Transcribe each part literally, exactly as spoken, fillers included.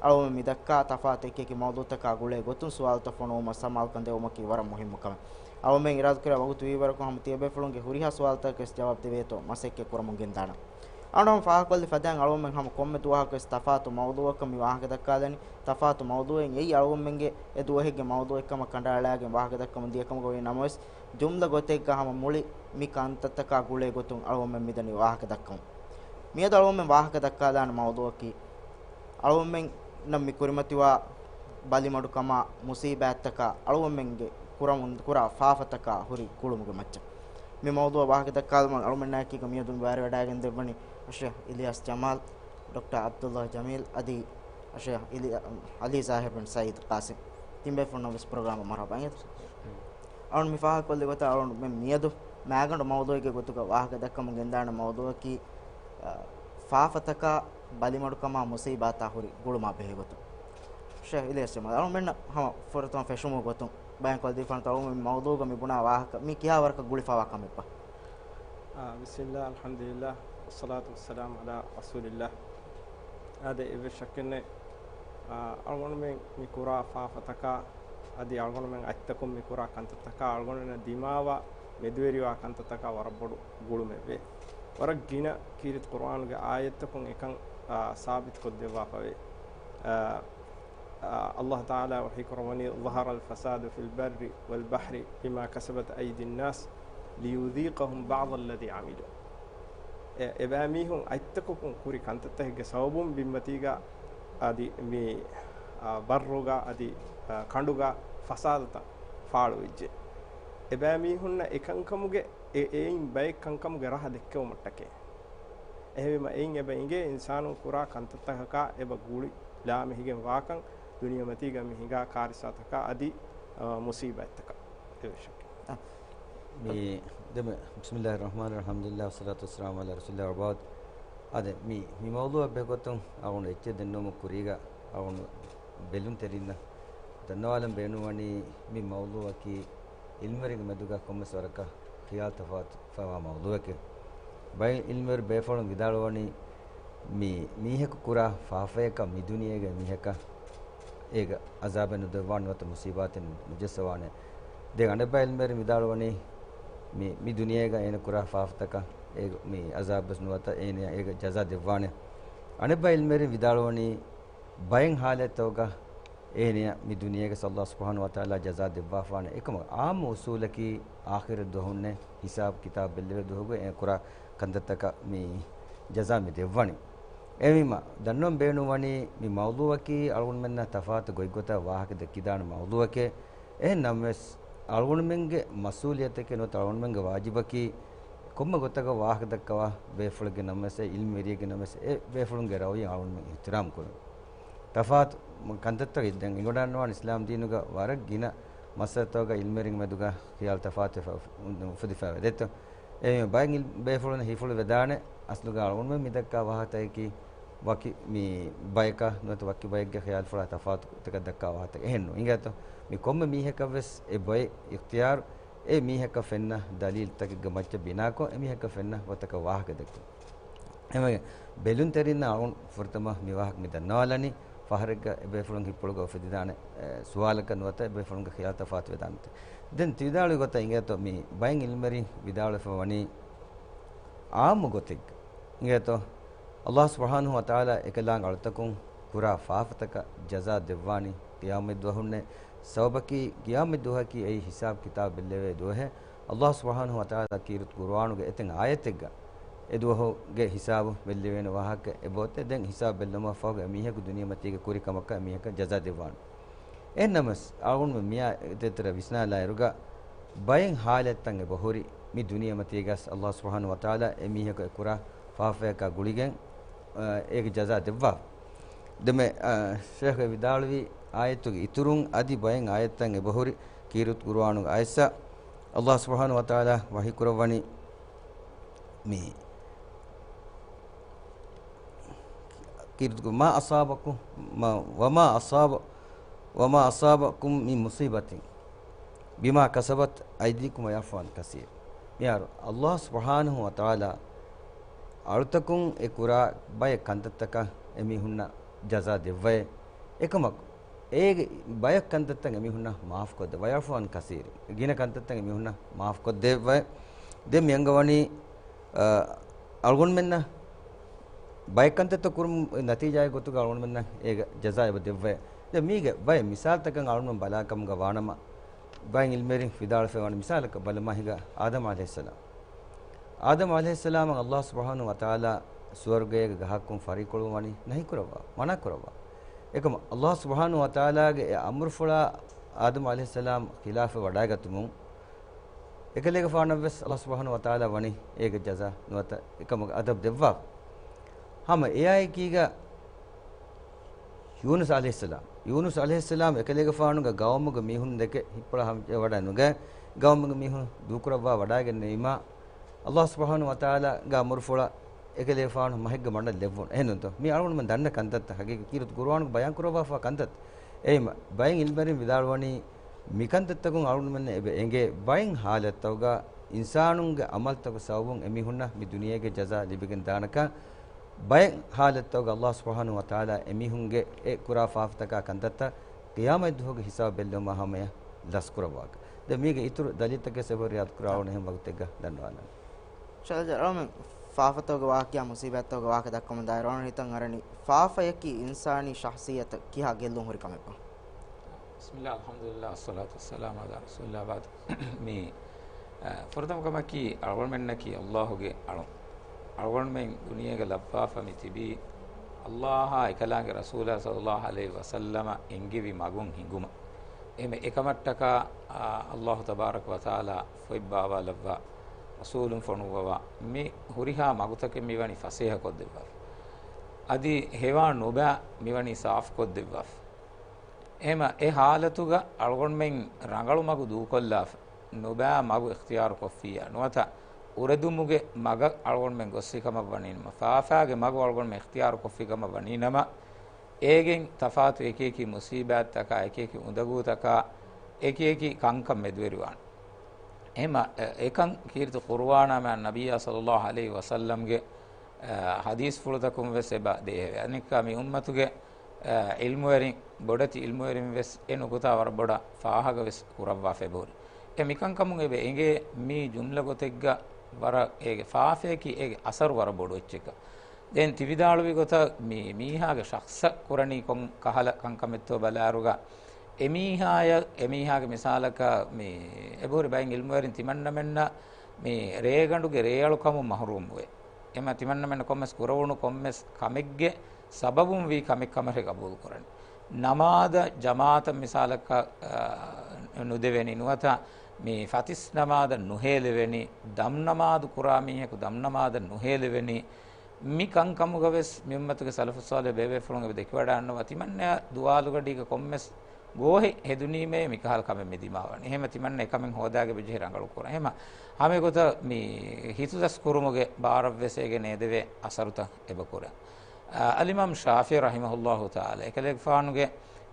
އަޅުގަނޑު މި ދައްކާ ތަފާތު އެކި އެކި މައުޟޫޢުތަކާ ގުޅޭ ގޮތުން ސުވާލުތައް ފޮނުވުމަށް ސަމާލުކަން ދެވުމަކީ ވަރަށް މުހިއްމު ކަމެއް. އަޅުގަނޑުމެން އިރާދަކުރޭ ވަގުތު ވީވަރަކު ހަމަ ތިޔަބޭފުޅުންގެ ހުރިހާ ސުވާލުތަކަށް ވެސް ޖަވާބު ދެވޭތޯ މަސައްކަތް ކުރަމުން ގެންދާނަން. އަޅުގަނޑު ހަމަ ފާހަގަކޮށްލި ފަދައިން އަޅުގަނޑުމެން ހަމަ ކޮންމެ ދުވަހަކު ވެސް ތަފާތު މައުޟޫޢަކަށް މި ވާހަކަ ދައްކާލަނީ، ތަފާތު މައުޟޫޢެއް އެއީ އަޅުގަނޑުމެންގެ އެ ދުވަހެއްގެ މައުޟޫޢެއް ކަމަށް ކަނޑައަޅާގެން ވާހަކަ ދައްކަމުން ދިޔަ ކަމަކަށް ވޭ. ނަމަވެސް، ޖުމްލަ ގޮތެއްގަ ހަމަ މުޅި މި ކަންތައްތަކާ ގުޅޭ ގޮތުން އަޅުގަނޑުމެން މިދަނީ ވާހަކަ ދައްކަމުން. މިއަދު އަޅުގަނޑުމެން ވާހަކަ ދައްކާލާނެ މައުޟޫޢަކީ، އަޅުގަނޑުމެންނަށް މި ކުރިމަތިވާ ބަލިމަޑުކަމާ، މުޞީބާތްތަކާ، އަޅުގަނޑުމެންގެ ކުރަމުން ކުރާ ފާފަތަކާ ހުރި ގުޅުމުގެ މައްޗަށް. މި މައުޟޫޢަށް ވާހަކަ ދައްކާލުމަށް އަޅުގަނޑުމެންނާއެކީގަ މިއަދުން ބައިވެރިވެވަޑައިގެން ދެއްވަނީ އައްޝޭޚް އިލްޔާސް ޖަމާލް، ޑޮކްޓަރ ޢަބްދުﷲ ޖަމީލް އަދި އައްޝޭޚް އިލްޔާ-، ޢަލީ ޒާހިރު ބިން ސަޢީދު ޤާސިމް. ތިން ބޭފުޅުންނަށް ވެސް ޕްރޮގްރާމަށް މަރުޙަބާ. އަޅުން މި ފާހަގަކޮށްލި ގޮތަށް އަޅުން މި މިއަދު މައިގަނޑު މައުޟޫޢެއްގެ ގޮތުގަ ވާހަކަ ދައްކަމުން ގެންދާނެ މައުޟޫޢަކީ، އަ، ފާފަތަކާ ބަލިމަޑުކަމާ މުޞީބާތާ ހުރި ގުޅުމާ ބެހޭ ގޮތުން. ޝޭޚް އިލްޔާސް ޖަމާލް، އަޅުމެންނަށް ހަމަ ފުރަތަމަ ފެށުމުގެ ގޮތުން ބަޔާންކޮށްދީފާނަންތޯ އަޅުމެން މައުޟޫޢުގަ މި ބުނާ ވާހަކަ މީ ކިހާ ވަރަކަށް ގުޅިފަވާ ކަމެއްބާ؟ އާ، ބިސްމިއްލާ، އަލްޙަމްދުލިއްލާ، ވައްޞަލާތު ވައްސަލާމު ޢަލާ ރަސޫލިއްލާ. އާދެ، އެއްވެސް ޝައްކެއްނެތް، އާ، އަޅުގަނޑުމެން މި ކުރާ ފާފަތަކާ އަދި އަޅުގަނޑުމެން އަތްތަކުން މި ކުރާ ކަންތައްތަކާ އަޅުގަނޑުމެންނަށް ދިމާވާ މެދުވެރިވާ ކަންތައްތަކާ ވަރަށް ބޮޑު ގުޅުމެއްވޭ. ވަރަށް ގިނަ ކީރިތި ޤުރުއާނުގެ އާޔަތްތަކުން އެކަން، އާ، ސާބިތުކޮށްދެއްވާފަވޭ. އާ، އާ، ﷲ ތަޢާލާ ވަޙީކުރައްވަނީ، ظهر الفساد في البر والبحر بما كسبت أيدي الناس ليذيقهم بعض الذي عملوا. އެ، އެބައިމީހުން އަތްތަކުކުން ކުރި ކަންތައްތަކެއްގެ ސަބަބުން ބިންމަތީގަ އަދި މި، އާ، ބައްރުގަ އަދި، އާ، ކަނޑުގަ ފަސާދަތައް ފާޅުވެއްޖެ. އެބައިމީހުންނަށް އެކަންކަމުގެ، އެ، އެއިން ބައެއް ކަންކަމުގެ ރަހަ ދެއްކެވުމަށްޓަކައި. އެހެންވީމަ އެއިން އެބަ އިނގޭ އިންސާނުން ކުރާ ކަންތައްތަކަކާ އެބަ ގުޅި ލާމެހިގެން ވާކަން ދުނިޔެމަތީގަ މި ހިނގާ ކާރިސާތަކާ އަދި، އަ، މުޞީބާތްތަކަށް އެވެ ޝައްކެއް. އަ، މި ދެމެ، بسم الله الرحمن الرحيم، الحمد لله والصلاة والسلام على رسول الله وبعد. އާދެ، މި، މި މައުޟޫޢަށް ބެހޭގޮތުން އަޅުގަނޑު އެއްޗެއް ދެންނެވުމަށް ކުރީގަ އަޅުގަނޑު ބެލުންތެރިންނަށް ދަންނަވާލަން ބޭނުންވަނީ މި މައުޟޫޢަކީ ޢިލްމުވެރިންގެ މެދުގަ ކޮންމެސް ވަރަކަށް ޚިޔާލު ތަފާތު ފަވާ މައުޟޫޢެކޭ. ބައެއް ޢިލްމުވެރި ބޭފުޅުން ވިދާޅުވަނީ، މި މީހަކު ކުރާ ފާފަޔަކަށް މި ދުނިޔޭގައި މީހަކަށް އޭގަ ޢަޒާބެއް ނުދެއްވާނެ ނުވަތަ މުޞީބާތެއް ނުޖައްސަވާނެ. ދެން އަނެއްބައި ޢިލްމުވެރިން ވިދާޅުވަނީ، މި، މި ދުނިޔޭގަ އޭނަ ކުރާ ފާފަތަކަށް އޭގަ މި ޢަޒާބެއް ނުވަތަ އޭނަޔަށް އޭގަ ޖަޒާ ދެއްވާނެ. އަނެއްބައި ޢިލްމުވެރިން ވިދާޅުވަނީ، ބައެއް ޙާލަތްތަކުގަ އޭނަޔަށް މި ދުނިޔޭގަ ﷲ ސުބްޙާނަހޫ ވަތަޢާލާ ޖަޒާ ދެއްވާފާނެ. އެކަމަކު ޢާއްމު އުޞޫލަކީ އާޚިރަތް ދުވަހުންނޭ ހިސާބު ކިތާބު ބެއްލެވޭ ދުވަހުގައި އޭނަ ކުރާ ކަންތައްތަކަށް މި ޖަޒާ މި ދެއްވަނީ. އެހެންވީމަ، ދަންނަވަން ބޭނުންވަނީ މި މައުޟޫޢަކީ އަޅުގަނޑުމެންނަށް ތަފާތު ގޮތްގޮތަށް ވާހަކަ ދެއްކިދާނެ މައުޟޫޢެކޭ. އެހެން ނަމަވެސް، އަޅުގަނޑުމެންގެ މަސްއޫލިއްޔަތެކޭ ނުވަތަ އަޅުގަނޑުމެންގެ ވާޖިބަކީ ކޮންމެ ގޮތަކަށް ވާހަކަ ދައްކަވާ ބޭފުޅެއްގެ ނަމަވެސް، އެ ޢިލްމުވެރިއެއްގެ ނަމަވެސް، އެ ބޭފުޅުންގެ ރައުޔަށް އަޅުގަނޑުމެން އިޙްތިރާމް ކުރަން. ތަފާތު ކަންތައްތަކެއް ދެން އެނގިވަޑައިގަންނަވާނެ އިސްލާމް ދީނުގަ ވަރަށް ގިނަ މައްސަލަތަކުގަ ޢިލްމުވެރިންގެ މެދުގަ ޚިޔާލު ތަފާތު އުފަ-، އުފަ-، އުފެދިފައިވޭ ދެއްތޯ. އެ ބައެއް އިލް-، ބޭފުޅުން ހިފުޅި ވެދާނެ އަސްލުގަ އަޅުގަނޑުމެން މި ދައްކާ ވާހަކަތަކަކީ ވަކި މި ބަޔަކަށް ނުވަތަ ވަކި ބައެއްގެ ޚިޔާލުފުޅާ ތަފާތު ގޮތަކަށް ދައްކާ ވާހަކަތަކެއް އެހެންނު. އިނގޭތޯ؟ މި ކޮންމެ މީހަކަށް ވެސް އެ ބައެއް އިޚްތިޔާރު އެ މީހަކަށް ފެންނަ ދަލީލްތަކެއްގެ މައްޗަށް ބިނާކޮށް، އެ މީހަކަށް ފެންނަ ގޮތަކަށް ވާހަކަ ދެއްކުން. އެމަގެ ބެލުންތެރިންނަށް އަޅުގަނޑު ފުރަތަމަ މި ވާހަކަ މި ދަންނަވާލަނީ، ފަހަރެއްގަ އެ ބޭފުޅުން ހިތްޕުޅުގަ އުފެދިދާނެ، އެ، ސުވާލަކަށް ނުވަތަ އެ ބޭފުޅުންގެ ޚިޔާލު ތަފާތު ވެދާނެތީ. ދެން ތި ވިދާޅުވި ގޮތަށް އިނގޭތޯ މި ބައެއް ޢިލްމުވެރިން ވިދާޅުވެފަ ވަނީ، ޢާއްމު ގޮތެއްގަ އިނގޭތޯ، ﷲ ސުބްޙާނަހޫ ވަތަޢާލާ އެކަލާނގެ އަޅުތަކުން ކުރާ ފާފަތަކަށް ޖަޒާ ދެއްވާނީ ޤިޔާމަތްދުވަހުންނޭ. ސަބަބަކީ، ޤިޔާމަތްދުވަހަކީ އެއީ ހިސާބު ކިތާބު ބެއްލެވޭ ދުވަހެއް. ﷲ ސުބްޙާނަހޫ ވަތަޢާލާ ކީރިތި ޤުރުއާނުގެ އެތައް އާޔަތެއްގަ އެ ދުވަހުގެ ހިސާބު ބެއްލެވޭނެ ވާހަކަ އެބައޮތޭ. ދެން ހިސާބު ބެއްލުމަށްފަހުގަ އެ މީހަކު ދުނިޔެމަތީގަ ކުރި ކަމަކަށް އެ މީހަކަށް ޖަޒާ ދެއްވާނެ. އެހެންނަމަވެސް، އަޅުގަނޑުމެން މިއާ ދޭތެރެ ވިސްނާލާއިރުގަ، ބައެއް ޙާލަތްތައް އެބަހުރި، މި ދުނިޔެމަތީގަސް ﷲ ސުބްޙާނަހޫ ވަތަޢާލާ އެ މީހަކު އެ ކުރާ ފާފަޔަކާ ގުޅިގެން، އަ، އޭގެ ޖަޒާ ދެއްވާ. ދެމެ، އަ، ޝޭޚް ވިދާޅުވި އާޔަތުގެ އިތުރުން އަދި ބައެއް އާޔަތްތައް އެބަހުރި، ކީރިތި ޤުރުއާނުގެ އާޔަތްތައް ﷲ ސުބްޙާނަހޫ ވަތަޢާލާ ވަޙީ ކުރައްވަނީ، މި ކީރިތި މާ އަޞާބަކު-، މާ، ވަމާ އަޞާބަ-، ވަމާ އަޞާބަކުމް މިން މުޞީބަތިން ބިމާ ކަސަބަތް އައިދީކުމް ވަޔަޢްފޫ ޢަން ކަސީރ. މިހާރު ﷲ ސުބްޙާނަހޫ ވަތަޢާލާ އަޅުތަކުން އެ ކުރާ ބައެއް ކަންތައްތަކަށް އެމީހުންނަށް ޖަޒާ ދެއްވައޭ. އެކަމަކު، އޭގެ ބަޔަށް ކަންތައްތައް އެމީހުންނަށް މާފުކޮށްދެއްވާ، ވަޔަޢުފޫ ޢަން ކަސީރިން، ގިނަ ކަންތައްތައް އެމީހުންނަށް މާފުކޮށްދެއްވާ. ދެން މި އަންގަވަނީ، އަ، އަޅުގަނޑުމެންނަށް ބައެއް ކަންތައްތައް ކުރުމު ނަތީޖާއެއް ގޮތުގަ އަޅުގަނޑުމެންނަށް އޭގެ ޖަޒާ އެބަ ދެއްވާ. ދެން މީގެ ބައެއް މިސާލުތަކަށް އަޅުގަނޑުމެން ބަލާކަމުގަ ވާނަމަ، ބައެއް ޢިލްމުވެރިން ވިދާޅުވެފައިވާނެ މިސާލަކަށް ބަލަމާ ހިނގާ އާދަމް ޢަލައިހިއްސަލާމް. އާދަމް ޢަލައިހިއްސަލާމަށް ﷲ ސުބްޙާނަހޫ ވަތަޢާލާ ސުވަރުގޭގެ ގަހަކުން ފަރީއްކޮޅުވުން ވަނީ ނަހީ ކުރައްވާ، މަނާ ކުރައްވާ. އެކަމަ ﷲ ސުބްޙާނަހޫ ވަތަޢާލާގެ އެ އަމުރުފުޅާ އާދަމް ޢަލައިހިއްސަލާމް ޚިލާފަށް ވަޑައިގަތުމުން އެކަލޭގެފާނަށްވެސް ﷲ ސުބްޙާނަހޫ ވަތަޢާލާ ވަނީ އޭގެ ޖަޒާ ނުވަތަ އެކަމުގެ އަދަބު ދެއްވާ. ހަމަ އެއާއެކީގަ ޔޫނުސް ޢަލައިހިއްސަލާމް، ޔޫނުސް ޢަލައިހިއްސަލާމް އެކަލޭގެފާނުގެ ޤައުމުގެ މީހުން ދެކެ ހިތްޕުޅަށް ހަމަޖެހިވަޑައި ނުގަތް، ޤައުމުގެ މީހުން ދޫކުރައްވާ ވަޑައިގެންނެވީމާ، ﷲ ސުބްޙާނަހޫ ވަތަޢާލާގެ އަމުރުފުޅަށް އެކަލޭގެފާނު މަހެއްގެ މަޑަށް ލެއްވުނު. އެހެންނޫންތޯ؟ މީ އަޅުގަނޑުމެން ދަންނަ ކަންތައްތައް، ޙަޤީޤީ ކީރިތި ޤުރުއާނުގަ ބަޔާން ކުރައްވާފަ ކަންތައް. އެހެންވީމަ، ބައެއް ޢިލްމުވެރިން ވިދާޅުވަނީ، މިކަންތައްތަކުން އަޅުގަނޑުމެންނަށް އެބަ އެނގޭ، ބައެއް ޙާލަތްތަކުގަ އިންސާނުންގެ ޢަމަލުތަކުގެ ސަބަބުން އެމީހުންނަށް މި ދުނިޔޭގެ ޖަޒާ ލިބިގެން ދާނެކަން، ބައެއް ޙާލަތްތަކުގަ ﷲ ސުބްޙާނަހޫ ވަތަޢާލާ އެމީހުންގެ އެ ކުރާ ފާފަތަކާ ކަންތައްތައް ޤިޔާމަތްދުވަހުގެ ހިސާބު ބެއްލެވުމާ ހަމަޔަށް ލަސްކުރައްވާކަށް. ދެން މީގެ އިތުރު ދަލީލްތަކެއް އެބަހުރި ޔާދުކުރާ އަޅުގަނޑު އެހެން ވަގުތެއްގަ ދަންނަވާލަން. ޝައިޚް އަޅުމެން ފާފަތަކުގެ ވާޤިޢާ، މުޞީބާތްތަކުގެ ވާހަކަ ދައްކަމުން ދާއިރު އަޅުގަނޑު ހިތަށް އަރަނީ، ފާފަޔަކީ އިންސާނީ ޝަޚްޞިއްޔަތަށް ކިހާ ގެއްލުން ހުރި ކަމެއްބާ؟ ބިސްމިއްލާ، އަލްޙަމްދުލިއްލާ، އައްޞަލާތު ވައްސަލާމު ޢަލާ ރަސޫލިއްލާ ވަބަޢްދު. މި، އަ، ފުރަތަމަ ކަމަކީ، އަޅުގަނޑުމެންނަކީ ﷲ ގެ އަޅުން. އަޅުގަނޑުމެން ދުނިޔޭގަ ލައްވާފަ މި ތިބީ، ﷲ އާ އެކަލާނގެ ރަސޫލާ ޞައްލައްލާހު ޢަލައިހި ވަސައްލަމަ އެންގެވި މަގުން ހިނގުމަށް. އެމެ އެކަމަށްޓަކާ، އާ، ﷲ ތަބާރަކަ ވަތަޢާލާ ފޮތް ބާވާލައްވާ، ރަސޫލުން ފޮނުއްވަވާ، މި ހުރިހާ މަގުތަކެއް މިވަނީ ފަސޭހަކޮށްދެއްވާފަ. އަދި ހެވާ ނުބައި މިވަނީ ސާފުކޮށްދެއްވާފަ. އެހެމަ އެ ޙާލަތުގަ އަޅުގަނޑުމެން ރަނގަޅު މަގު ދޫކޮށްލާފަ، ނުބައި މަގު އިޚްތިޔާރު ކޮށްފިއްޔާ ނުވަތަ އުރެދުމުގެ މަގަށް އަޅުގަނޑުމެން ގޮއްސި ކަމަށް ވަނީނަމަ، ފާފާގެ މަގު އަޅުގަނޑުމެން އިޚްތިޔާރު ކޮށްފި ކަމަށް ވަނީނަމަ، އޭގެން ތަފާތު އެކިއެކި މުޞީބާތްތަކާ، އެކިއެކި އުނދަގޫތަކާ، އެކިއެކި ކަންކަން މެދުވެރިވާނެ. އެހެމަ، އެ، އެކަން ކީރިތި ޤުރުއާނާ މާ ނަބިއްޔާ ޞައްލައްލާހު ޢަލައިހި ވަސައްލަމްގެ، އަ، ޙަދީޘްފުޅުތަކުން ވެސް އެބަ ދޭހެވޭ. އަނެއްކާ މި އުއްމަތުގެ، އަ، ޢިލްމުވެރިން، ބޮޑެތި ޢިލްމުވެރިން ވެސް އެ ނުކުތާ ވަރަށް ބޮޑަށް ފާހަގަ ވެސް ކުރައްވާފަ އެބަހުރި. އެ މިކަންކަމުން އެބަ އެނގޭ މީ ޖުމްލަ ގޮތެއްގަ ވަރަށް އޭގެ ފާފަޔަކީ އޭގެ އަސަރު ވަރަށް ބޮޑު އެއްޗެކަށް. ދެން ތި ވިދާޅުވި ގޮތަށް މި މީހާގެ ޝަޚްޞަށް ކުރަނީ ކޮން ކަހަލަ ކަންކަމެއްތޯ ބަލާއިރުގަ، އެމީހާޔަށް، އެމީހާގެ މިސާލަކަށް މި އެބަހުރި ބައެއް ޢިލްމުވެރިން ތިމަންނަމެންނަށް މި ރޭގަނޑުގެ ރޭއަޅުކަމުން މަޙްރޫމްވޭ. އެމަ ތިމަންނަމެންނަށް ކޮންމެސް ކުރެވުނު ކޮންމެސް ކަމެއްގެ ސަބަބުން ވީ ކަމެއް ކަމަށް ގަބޫލުކުރަނީ. ނަމާދަށް ޖަމާޢަތަށް މިސާލަކަށް، އާ، ނުދެވެނީ ނުވަތަ މި ފަތިސް ނަމާދަށް ނުހޭލެވެނީ، ދަމް ނަމާދު ކުރާ މީހަކު ދަމް ނަމާދަށް ނުހޭލެވެނީ، މި ކަންކަމުގަ ވެސް މި އުއްމަތުގެ ސަލަފުއް ޞާލިޙު ބޭބޭފުޅުން އެބަ ދެކިވަޑައިގަންނަވާ، ތިމަންނަޔަށް ދުވާލުގަޑީގަ ކޮންމެސް ގޯހެއް ހެދުނީމޭ މިކަހަލަ ކަމެއް މި ދިމާވަނީ. އެހެމަ ތިމަންނަ އެކަމެއް ހޯދާގެ ބެޖެހި ރަނގަޅު ކުރަން. އެހެމަ ހަމަ ގޮތަށް މި ހިތުދަސް ކުރުމުގެ ބާރަށް ވެސް އޭގެ ނޭދެވޭ އަސަރުތައް އެބަ ކުރަން. އަލްއިމާމް ޝާފިޢީ ރަޙިމަހުﷲ ތަޢާލާ އެކަލޭގެފާނުގެ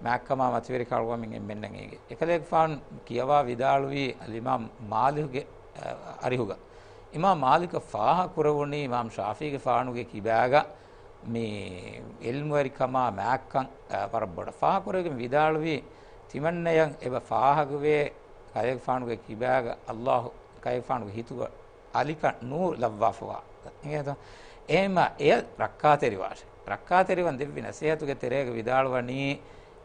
މާތްކަމާ މަތިވެރިކަން އަޅުގަނޑުމެން އެންމެންނަށް އެނގޭ. އެކަލޭގެފާނު ކިޔަވާ ވިދާޅުވީ އަލްއިމާމް މާލިކުގެ، އަ، އަރިހުގަ. އިމާމް މާލިކަށް ފާހަ ކުރެވުނީ އިމާމް ޝާފިޢީގެފާނުގެ ކިބާގަ މި ޢިލްމުވެރިކަމާ މާތްކަން، އަ، ވަރަށް ބޮޑަށް ފާހަ ކުރެވިގެން ވިދާޅުވީ، ތިމަންނަޔަށް އެބަ ފާހަގަވޭ ކަލޭގެފާނުގެ ކިބާގަ ﷲ ކަލޭގެފާނުގެ ހިތުގަ އަލިކަން ނޫރު ލައްވާފަވާ. އިނގޭތޯ؟ އެހެމަ އެޔަށް ރައްކާތެރިވާށޭ. ރައްކާތެރިވަން ދެއްވި ނަސޭހަތުގެ ތެރޭގަ ވިދާޅުވަނީ،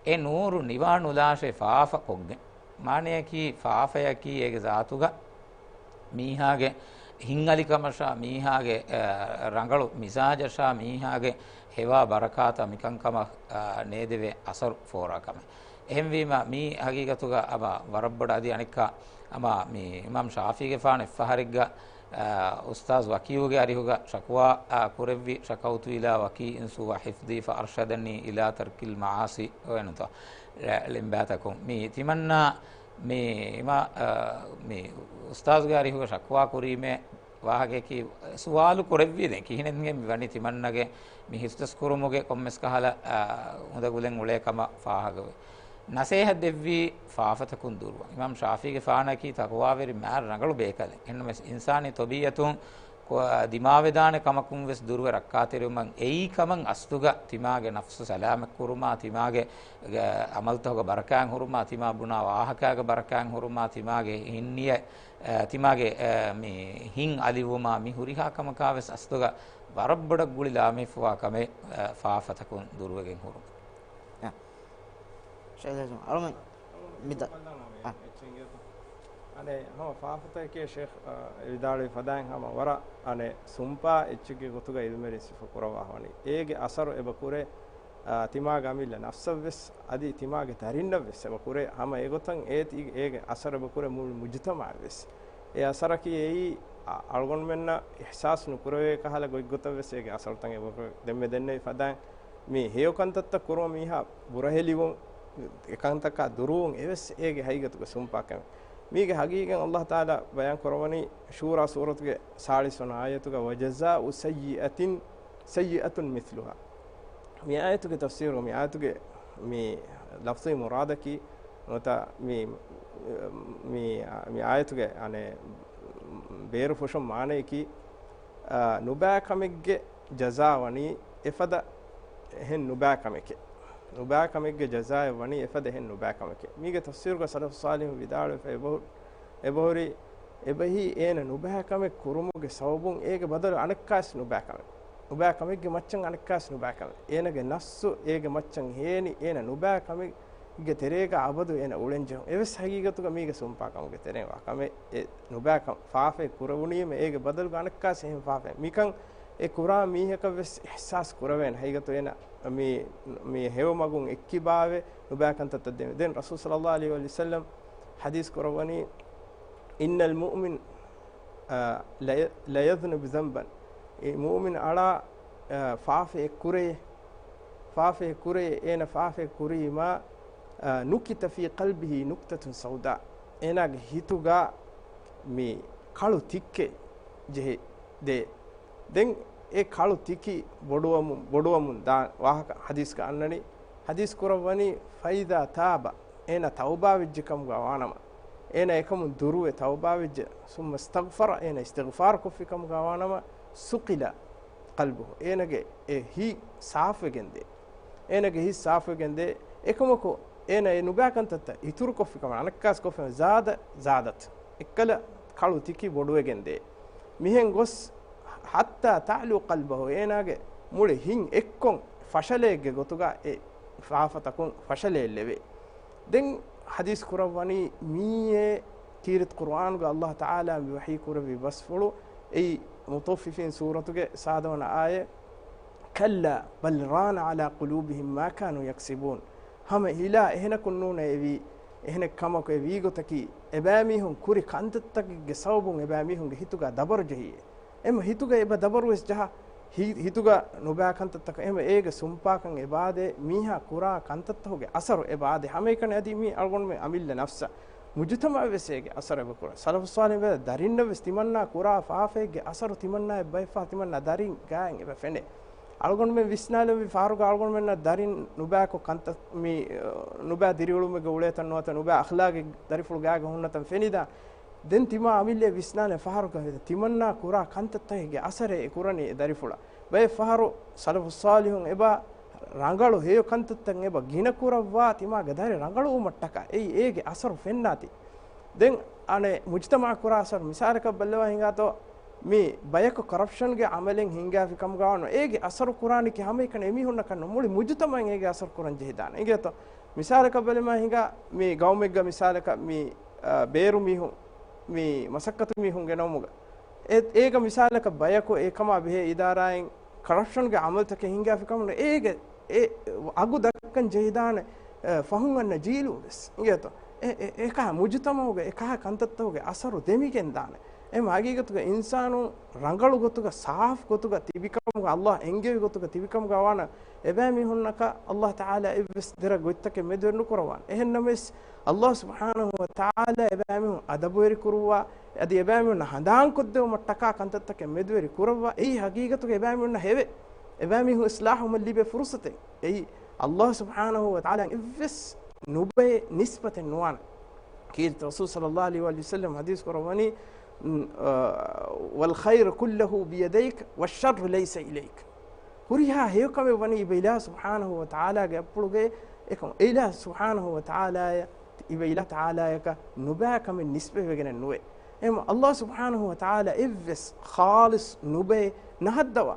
އެ ނޫރު ނިވާނުލާށޭ ފާފަ ކޮށްގެން. މާނަޔަކީ، ފާފަޔަކީ އޭގެ ޒާތުގަ މީހާގެ ހިތްއަލިކަމަށާ، މީހާގެ، އަ، ރަނގަޅު މިޒާޖަށާ، މީހާގެ ހެވާ ބަރަކާތަށް މިކަންކަމަށް، އަ، ނޭދެވޭ އަސަރު ފޯރާ ކަމެއް. އެހެންވީމަ، މީ ހަގީގަތުގަ އަމަ ވަރަށް ބޮޑަށް އަދި އަނެއްކާ އަމަ މި އިމާމް ޝާފިޢީގެފާނު އެއްފަހަރެއްގަ، އަ، އުސްތާޒް ވަކީޢުގެ އަރިހުގަ ޝަކުވާ، އަ، ކުރެއްވި، "ޝަކައުތު އިލާ ވަކީޢިން ސޫއަ ޙިފްޡީ ފައަރްޝަދަނީ އިލާ ތަރްކިލް މަޢާޞީ" އޮވެނުތޯ؟ ޅެ-، ޅެންބާތަކުން. މި ތިމަންނާ މި އިމާ-، އަ، މި އުސްތާޒުގެ އަރިހުގަ ޝަކުވާ ކުރީމޭ ވާހަކަޔަކީ، ސުވާލު ކުރެއްވީ ދެން ކިހިނެއްހެން މި ވަނީ ތިމަންނަގެ މި ހިތުދަސް ކުރުމުގެ ކޮންމެސް ކަހަލަ، އަ، އުނދަގުލެއް އުޅޭ ކަމަށް ފާހަގަވެ. ނަސޭހަތް ދެއްވީ ފާފަތަކުން ދުރުވަން. އިމާމް ޝާފިޢީގެފާނަކީ ތަޤްވާވެރި މާ ރަނގަޅު ބޭކަލެއް. އެހެންނަމަވެސް އިންސާނީ ޠަބީޢަތުން ކޮ-، ދިމާވެދާނެ ކަމަކުން ވެސް ދުރުވެ ރައްކާތެރިވުމަށް އެއީ ކަމަށް އަސްލުގަ ތިމާގެ ނަފްސު ސަލާމަތްކުރުމާ، ތިމާގެ ގ-، އަމަލުތަކުގަ ބަރަކާތް ހުރުމާ، ތިމާ ބުނާ ވާހަކާގެ ބަރަކާތް ހުރުމާ، ތިމާގެ ހިންނިޔަ، އަ، ތިމާގެ، އަ، މި ހިތް އަލިވުމާ، މި ހުރިހާ ކަމަކާ ވެސް އަސްލުގަ ވަރަށް ބޮޑަށް ގުޅި ލާމެހިފުވާ ކަމެއް، އަ، ފާފަތަކުން ދުރުވެގެން ހުރުން. އަ. ޝައިލަ ޖުމް. އަޅުމެން މިދަ-، އަ. އަނެއް ހަމަ ފާފަތަކެއް ޝޭޚް، އަ، އެ ވިދާޅުވި ފަދައިން ހަމަ ވަރަށް އަނެއް ސުންޕާ އެއްޗެއްގެ ގޮތުގަ އިލްމުވެރިން ސިފަ ކުރައްވާފަވަނީ. އޭގެ އަސަރު އެބަ ކުރޭ، އަ، ތިމާގެ އަމިއްލަ ނަފްސަށް ވެސް، އަދި ތިމާގެ ދަރިންނަށް ވެސް އެބަ ކުރޭ. ހަމަ އެގޮތަށް އޭތި-، އޭގެ އަސަރު އެބަ ކުރޭ މުޅި މުޖުތަމަޢަށް ވެސް. އެ އަސަރަކީ އެއީ، އަ-، އަޅުގަނޑުމެންނަށް އިޙްސާސް ނުކުރެވޭ ކަހަލަ ގޮތްގޮތަށް ވެސް އޭގެ އަސަރުތައް އެބަ ކުރޭ. ދެންމެ ދެންނެވި ފަދައިން މި ހެޔޮ ކަންތައްތައް ކުރުމަށް މީހާ ބުރަހެލިވުން، އެކަންތަކާ ދުރުވުން އެވެސް އޭގެ ހަގީގަތުގެ ސުންޕާކަމެއް. މީގެ ހަގީގަތް އައްލާހު ތަޢާލާ ބަޔާން ކުރައްވަނީ ޝޫރާ ސޫރަތުގެ ސާޅީސް ވަނަ އާޔަތުގަ، "وَجَزَاءُ سَيِّئَةٍ سَيِّئَةٌ مِثْلُهَا." މި އާޔަތުގެ ތަފްސީރު، މި އާޔަތުގެ މި ލަފްޒީ މުރާދަކީ ނުވަތަ މި، މި، މި އާޔަތުގެ އަނެއް ބޭރު ފުށުން މާނަޔަކީ، އާ، ނުބައި ކަމެއްގެ ޖަޒާ ވަނީ އެފަދަ އެހެން ނުބައި ކަމެކޭ. ނުބައި ކަމެއްގެ ޖަޒާއެއް ވަނީ އެފަދަ އެހެން ނުބައި ކަމެކޭ. މީގެ ތަފްސީރުގަ ސަލަފު ޞާލިޙުން ވިދާޅުވެފަ އެބަހު-، އެބަހުރި، އެބަހީ އޭނަ ނުބައި ކަމެއް ކުރުމުގެ ސަބަބުން އޭގެ ބަދަލު އަނެއްކާވެސް ނުބައި ކަމެއް. ނުބައި ކަމެއްގެ މައްޗަށް އަނެއްކާވެސް ނުބައި ކަމެއް. އޭނަގެ ނަފްސު އޭގެ މައްޗަށް ހޭނި، އޭނަ ނުބައި ކަމެއްގެ ތެރޭގަ އަބަދު އޭނަ އުޅެން ޖެހުން. އެވެސް ހަގީގަތުގަ މީގެ ސުންޕާކަމުގެ ތެރެއިން ވާ ކަމެއް. އެ ނުބައި ކަމެއް ފާފައެއް ކުރެވުނީމަ އޭގެ ބަދަލުގަ އަނެއްކާވެސް އެހެން ފާފައެއް. މިކަން އެ ކުރާ މީހަކަށް ވެސް އިޙްސާސް ކުރެވޭނެ. ހަގީގަތު އޭނަ މި، މި ހެޔޮ މަގުން އެއްކިބާވެ ނުބައި ކަންތައްތައް ދެމި. ދެން ރަސޫލު ޞައްލައްލާހު ޢަލައިހި ވަސައްލަމް ޙަދީޘް ކުރައްވަނީ، "إِنَّ الْمُؤْمِنَ، އަ، لَيَ-، لَيَذْنُبُ ذَنْبًا." އެ މުއުމިން އަޅާ، އަ، ފާފައެއް ކުރޭ، ފާފައެއް ކުރޭ، އޭނަ ފާފައެއް ކުރީމާ، އަ، نُكِتَ فِي قَلْبِهِ نُكْتَةٌ سَوْدَاءُ. އޭނާގެ ހިތުގަ މި ކަޅު ތިއްކެއް ޖެހި ދޭ. ދެން އެ ކަޅު ތިކި ބޮޑުވަމުން، ބޮޑުވަމުން ދާ ވާހަކަ ޙަދީޘްގަ އަންނަނީ. ޙަދީޘް ކުރައްވަނީ، "فَإِذَا تَابَ." އޭނަ ތައުބާވެއްޖެ ކަމުގަ ވާނަމަ، އޭނަ އެކަމުން ދުރުވެ ތައުބާވެއްޖެ، ثُمَّ اسْتَغْفَرَ، އޭނަ އިސްތިޣްފާރު ކޮށްފި ކަމުގަ ވާނަމަ، ثُقِلَ قَلْبُهُ، އޭނަގެ އެ ހިތް ސާފުވެގެން ދޭ. އޭނަގެ ހިތް ސާފުވެގެން ދޭ. އެކަމަކު، އޭނަ އެ ނުބައި ކަންތައްތައް އިތުރު ކޮށްފި ކަމަށް، އަނެއްކާސް ކޮށްފި ކަމަށް، زَادَ، زَادَتْ، އެއްކަލަ ކަޅު ތިކި ބޮޑުވެގެން ދޭ. މިހެން ގޮސް، حَتَّى تَعْلُو قَلْبَهُ، އޭނާގެ މުޅި ހިތް އެއްކޮށް ފަށަލައެއްގެ ގޮތުގަ އެ ފާފަތަކުން ފަށަލައެއް ލެވޭ. ދެން ޙަދީޘް ކުރައްވަނީ މީއޭ ކީރިތި ޤުރުއާނުގަ އައްލާހު ތަޢާލާ މި ވަޙީ ކުރެއްވި ބަސްފުޅު، އެއީ މުޠައްފިފީން ސޫރަތުގެ ސާދަވަނަ އާޔަތް، كَلَّا بَلْ رَانَ عَلَى قُلُوبِهِمْ مَا كَانُوا يَكْسِبُونَ. ހަމަ ހިލާ އެހެނަކުން ނޫނޭ އެވީ، އެހެނެއް ކަމަކު އެ ވީގޮތަކީ، އެބައިމީހުން ކުރި ކަންތައްތަކެއްގެ ސަބަބުން އެބައިމީހުންގެ ހިތުގަ ދަބަރު ޖެހިއޭ. އެމަ ހިތުގަ އެބަ ދަބަރުވެސް ޖަހާ، ހި-، ހިތުގަ ނުބައި ކަންތައްތަކަށް އެމަ އޭގެ ސުންޕާކަން އެބާދޭ، މީހާ ކުރާ ކަންތައްތަކުގެ އަސަރު އެބާދޭ. ހަމައެކަނި އަދި މީ އަޅުގަނޑުމެން އަމިއްލަ ނަފްސަށް، މުޖުތަމަޢަށް ވެސް އޭގެ އަސަރު އެބަ ކުރޭ. ސަލަފު ޞާލިޙުން ވެ ދަރިންނަށް ވެސް ތިމަންނާ ކުރާ ފާފައެއްގެ އަސަރު ތިމަންނާއަށް ބައެއްފަހަރު ތިމަންނާ ދަރިން ގާތް އެބަ ފެނޭ. އަޅުގަނޑުމެން ވިސްނާލެވި ފަހަރުގަ އަޅުގަނޑުމެންނަށް ދަރިން ނުބައިކޮށް ކަންތައް މި، ނުބައި ދިރިއުޅުމެއްގަ އުޅޭތަން ނުވަތަ ނުބައި އަޚްލާގެއް ދަރިފުޅު ގާގަ ހުންނަތަން ފެނިދާނެ. ދެން ތިމާ އަމިއްލައަށް ވިސްނާލެ ފަހަރުގަ ތިމަންނާ ކުރާ ކަންތައްތަކެއްގެ އަސަރެއް އެ ކުރަނީ އެ ދަރިފުޅަށް. ބައެއް ފަހަރު ސަލަފު ޞާލިޙުން އެބަ ރަނގަޅު ހެޔޮ ކަންތައްތައް އެބަ ގިނަ ކުރައްވާ ތިމާގެ ދަރި ރަނގަޅުވުމަށްޓަކާ އެއީ އޭގެ އަސަރު ފެންނާތީ. ދެން އަނެއް މުޖްތަމަޢަށް ކުރާ އަސަރު މިސާލަކަށް ބައްލަވާ ހިނގާތޯ، މި ބަޔަކު ކޮރަޕްޝަންގެ ޢަމަލެއް ހިންގާފި ކަމުގަ ވާނު އޭގެ އަސަރު ކުރާނީކީ ހަމައެކަނި އެމީހުންނަކަށް ނޫން، މުޅި މުޖުތަމަޢަށް އޭގެ އަސަރު ކުރަން ޖެހިދާނެ. އިނގޭތޯ؟ މިސާލަކަށް ބަލަމާ ހިނގާ މި ގައުމެއްގަ މިސާލަކަށް މި، އަ، ބޭރު މީހުން މި މަސައްކަތު މީހުން ގެނައުމުގަ އެ-، އޭގަ މިސާލަކަށް ބަޔަކު އެކަމާ ބެހޭ އިދާރާއިން ކޮރަޕްޝަންގެ ޢަމަލުތަކެއް ހިންގާފި ކަމުން އޭގެ އެ އަގު ދައްކަން ޖެހިދާނެ، އެ، ފަހުން އަންނަ ޖީލުން ވެސް އިނގޭތޯ؟ އެ، އެ، އެކަހަ މުޖުތަމަޢުގެ އެކަހަ ކަންތައްތަކުގެ އަސަރު ދެމިގެން ދާނެ. އެ ހަގީގަތުގަ އިންސާނުން ރަނގަޅު ގޮތުގަ ސާފު ގޮތުގަ ތިބިކަމުގަ އައްލާހް އެންގެވި ގޮތުގަ ތިބިކަމުގަ ވާނަ އެބައިމީހުންނަކަށް އައްލާހް ތަޢާލާ އެއްވެސް ދެރަ ގޮތްތަކެއް މެދުވެރި ނުކުރައްވާނެ. އެހެންނަމަވެސް، އައްލާހް ސުބްޙާނަހޫ ވަތަޢާލާ އެބައިމީހުން އަދަބުވެރި ކުރުއްވާ، އަދި އެބައިމީހުންނަށް ހަނދާންކޮށްދެވުމަށްޓަކާ ކަންތައްތަކެއް މެދުވެރި ކުރައްވާ. އެއީ ހަގީގަތުގަ އެބައިމީހުންނަށް ހެވެ، އެބައިމީހުން އިޞްލާޙުވުމަށް ލިބޭ ފުރުޞަތެއް. އެއީ އައްލާހް ސުބްޙާނަހޫ ވަތަޢާލާ އެއްވެސް ނުބައެއް ނިސްބަތެއް ނުވާނެ. ކީރިތި ރަސޫލު ޞައްލައްލާހު ޢަލައިހި ވަސައްލަމް ޙަދީޘް ކުރައްވަނީ، އަ، والخير كله بيديك والشر ليس إليك. ހުރިހާ ހެޔޮކަމެއް ވަނީ އިބަ އިލާހު ސުބްޙާނަހު ވަ ތަޢާލާގެ އަތްޕުޅުގައި. އެކަމަ އެ އިލާހު ސުބްޙާނަހު ވަ ތަޢާލާއަށް އިބަ އިލާހު ތަޢާލާއަކަށް ނުބައި ކަމެއް ނިސްބަތްވެގެނެއް ނުވޭ. އެހެން އައްލާހު ސުބްޙާނަހު ވަ ތަޢާލާ އެއްވެސް ޚާލިޞް ނުބައެއް ނަހައްދަވާ.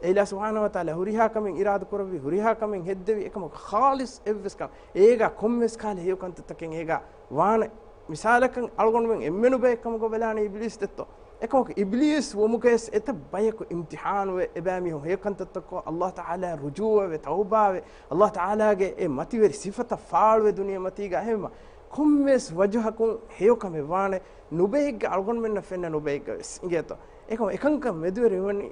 އެ އިލާހު ސުބްޙާނަހު ވަ ތަޢާލާ ހުރިހާ ކަމެއް އިރާދަ ކުރެއްވި، ހުރިހާ ކަމެއް ހެއްދެވި، އެކަމަކު ޚާލިޞް އެއްވެސް ކަމެއް އޭގާ ކޮންމެސް ކަހަލަ ހެޔޮ ކަންތައްތަކެއް އޭގާ ވާނެ. މިސާލަކަށް އަޅުގަނޑުމެން އެންމެ ނުބައެއް ކަމުގަ ބަލާނެ އިބްލީސް ދެއްތޯ؟ އެކަމަކު އިބްލީސް ވުމުގައި ވެސް އެތައް ބަޔަކު އިމްތިޙާނުވެ، އެބައިމީހުން ހެޔޮ ކަންތައްތަކަށް އައްލާހު ތަޢާލާ ރުޖޫޢަވެ، ތައުބާވެ، އައްލާހު ތަޢާލާގެ އެ މަތިވެރި ސިފަތައް ފާޅުވެ ދުނިޔެމަތީގަ އެހެންވީމަ، ކޮންމެވެސް ވަޖުހަކުން ހެޔޮ ކަމެއް ވާނެ ނުބައެއްގަ އަޅުގަނޑުމެންނަށް ފެންނަ ނުބައެއްގަ ވެސް އިނގޭތޯ؟ އެކަމަކު އެކަންކަން މެދުވެރިވަނީ